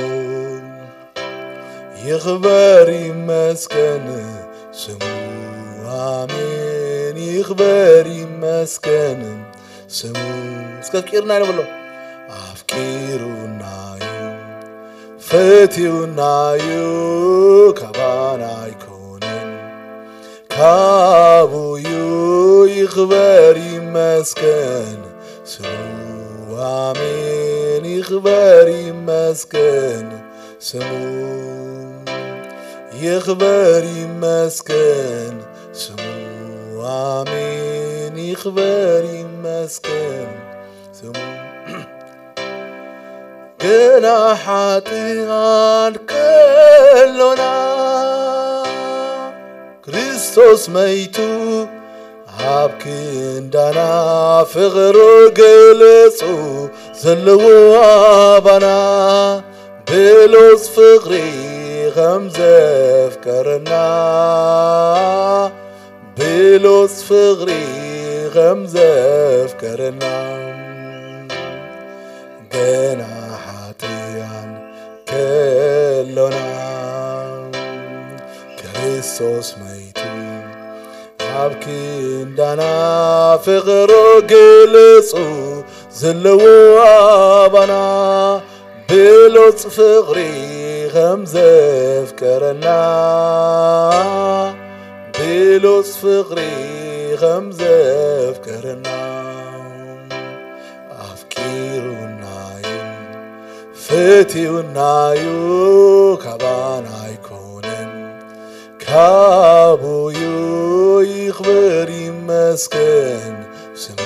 ይኽበር ይመስገን ስሙ፣ ኣሜን። ይኽበር ይመስገን ስሙ። እስከ ኣፍቂርና እዩ ንብሎ። ኣፍቂሩና እዩ፣ ፈቲውና እዩ፣ ካባና ኣይኮነን፣ ካቡ እዩ። ይኽበር ይመስገን ስሙ፣ ኣሜን። ይኽበር ይመስገን ስሙ፣ ይኽበር ይመስገን ስሙ፣ ኣሜን። ይኽበር ይመስገን ስሙ። ገና ሓጥኣን ከሎና፣ ክርስቶስ መይቱ ኣብ ክንዳና፣ ፍቕሩ ገለጹ ዘለዎ ኣባና። ብሉጽ ፍቕሪ ከም ዘፍቀረና፣ ብሉጽ ፍቕሪ ከም ዘፍቀረና፣ ገና ሓጥኣን ከሎና፣ ክርስቶስ መይቱ ኣብ ክንዳና፣ ፍቕሩ ገለጹ ዘለዎ ኣባና። ብሉጽ ፍቕሪ ከም ዘፍቀረና፣ ብሉጽ ፍቕሪ ከም ዘፍቀረና፣ ኣፍቂሩና እዩ፣ ፈቲውና እዩ፣ ካባና ኣይኮነን፣ ካቡ እዩ። ይኽበር ይመስገን ስሙ፣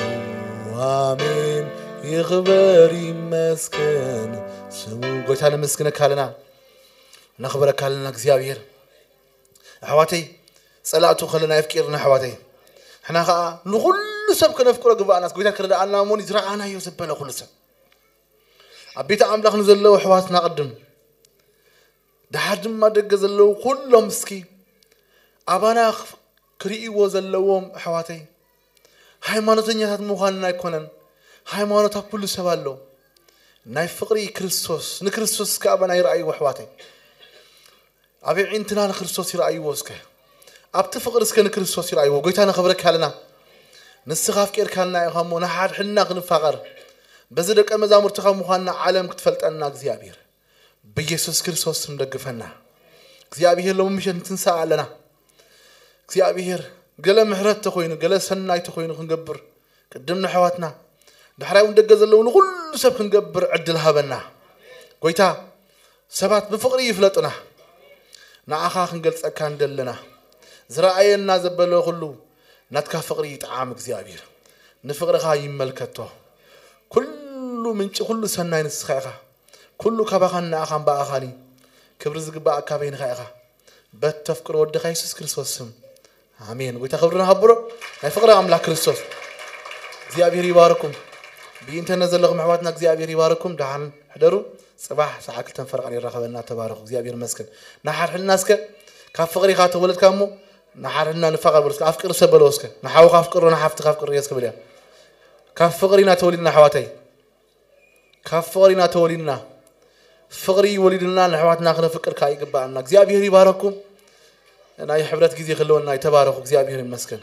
ኣሜን። ይኽበር ይመስገን ስሙ። ጎይታ ነመስግነካ ኣለና፣ ነኽብረካ ኣለና እግዚኣብሔር። ኣሕዋተይ፣ ጸላእቱ ከለና የፍቂርና ኣሕዋተይ። ሕና ኸኣ ንኹሉ ሰብ ከነፍቅሮ ግባኣና። ጎይታ ክርድኣና እሞ ዝረኣናዮ ዘበለ ኩሉ ሰብ። ኣብ ቤተ ኣምላኽ ንዘለዉ ኣሕዋትና ቅድም፣ ደሓር ድማ ደገ ዘለዉ ኩሎም እስኪ ኣባና ክርእይዎ ዘለዎም ኣሕዋተይ፣ ሃይማኖተኛታት ምዃንና ኣይኮነን። ሃይማኖት ኣብ ኩሉ ሰብ ኣሎ። ናይ ፍቕሪ ክርስቶስ፣ ንክርስቶስ እስከ ኣባና ይረኣይዎ ኣሕዋተይ። ኣብ ኣዒንትና ንክርስቶስ ይረኣይዎ እስከ። ኣብቲ ፍቕሪ እስከ ንክርስቶስ ይረኣይዎ። ጎይታ ነኽብረካ ኣለና። ንስኻ ኣፍቂርካና ኢኻ እሞ ንሓድሕድና ክንፋቐር። በዚ ደቀ መዛሙርትኻ ምዃንና ዓለም ክትፈልጠና እግዚኣብሔር። ብየሱስ ክርስቶስ ስም ደግፈና። እግዚኣብሔር ሎሚ ምሸት ንትንሳእ ኣለና። እግዚኣብሔር ገለ ምሕረት ተኾይኑ፣ ገለ ሰናይ ተኾይኑ ክንገብር፣ ቅድም ንኣሕዋትና፣ ዳሕራይ እውን ደገ ዘለዉ ንኹሉ ሰብ ክንገብር ዕድል ሃበና። ጎይታ፣ ሰባት ብፍቕሪ ይፍለጡና። ንኣኻ ክንገልጸካ እንደለና። ዝረኣየና ዘበለ ኩሉ ናትካ ፍቕሪ ይጥዓም እግዚኣብሔር። ንፍቕርኻ ይመልከቶ። ኩሉ ምንጪ ኩሉ ሰናይ ንስኻ ኢኻ። ኩሉ ካባኻን ንኣኻን ብኣኻን እዩ። ክብሪ ዝግባኣካ በይንኻ ኢኻ። በተፍቅሮ ወድኻ የሱስ ክርስቶስ ስም። ኣሜን። ጎይታ ክብሪ ንሃብሮ ናይ ፍቕሪ ኣምላኽ ክርስቶስ። እግዚኣብሔር ይባርኩም። ብኢንተርነት ዘለኹም ኣሕዋትና እግዚኣብሔር ይባርኩም። ደሓን ሕደሩ። ጽባሕ ሰዓት ክልተን ፈረቓን ይራኸበና። ተባረኹ። እግዚኣብሔር ይመስገን። ንሓድሕድና እስከ ካብ ፍቕሪ ኢኻ ተወለድካ እሞ ንሓድሕድና ንፋቐር በሉ እስከ። ኣፍቅር ሰብ በሎ እስከ። ንሓውኻ ኣፍቅሮ፣ ንሓፍትኻ ኣፍቅር እስከ በልያ። ካብ ፍቕሪ ኢና ተወሊድና ኣሕዋተይ። ካብ ፍቕሪ ኢና ተወሊድና። ፍቕሪ ወሊዱልና ንኣሕዋትና ክነፍቅር ከዓ ይግባኣና። እግዚኣብሔር ይባረኩም። ናይ ሕብረት ግዜ ክህልወና ይተባረኹ። እግዚኣብሔር ይመስገን።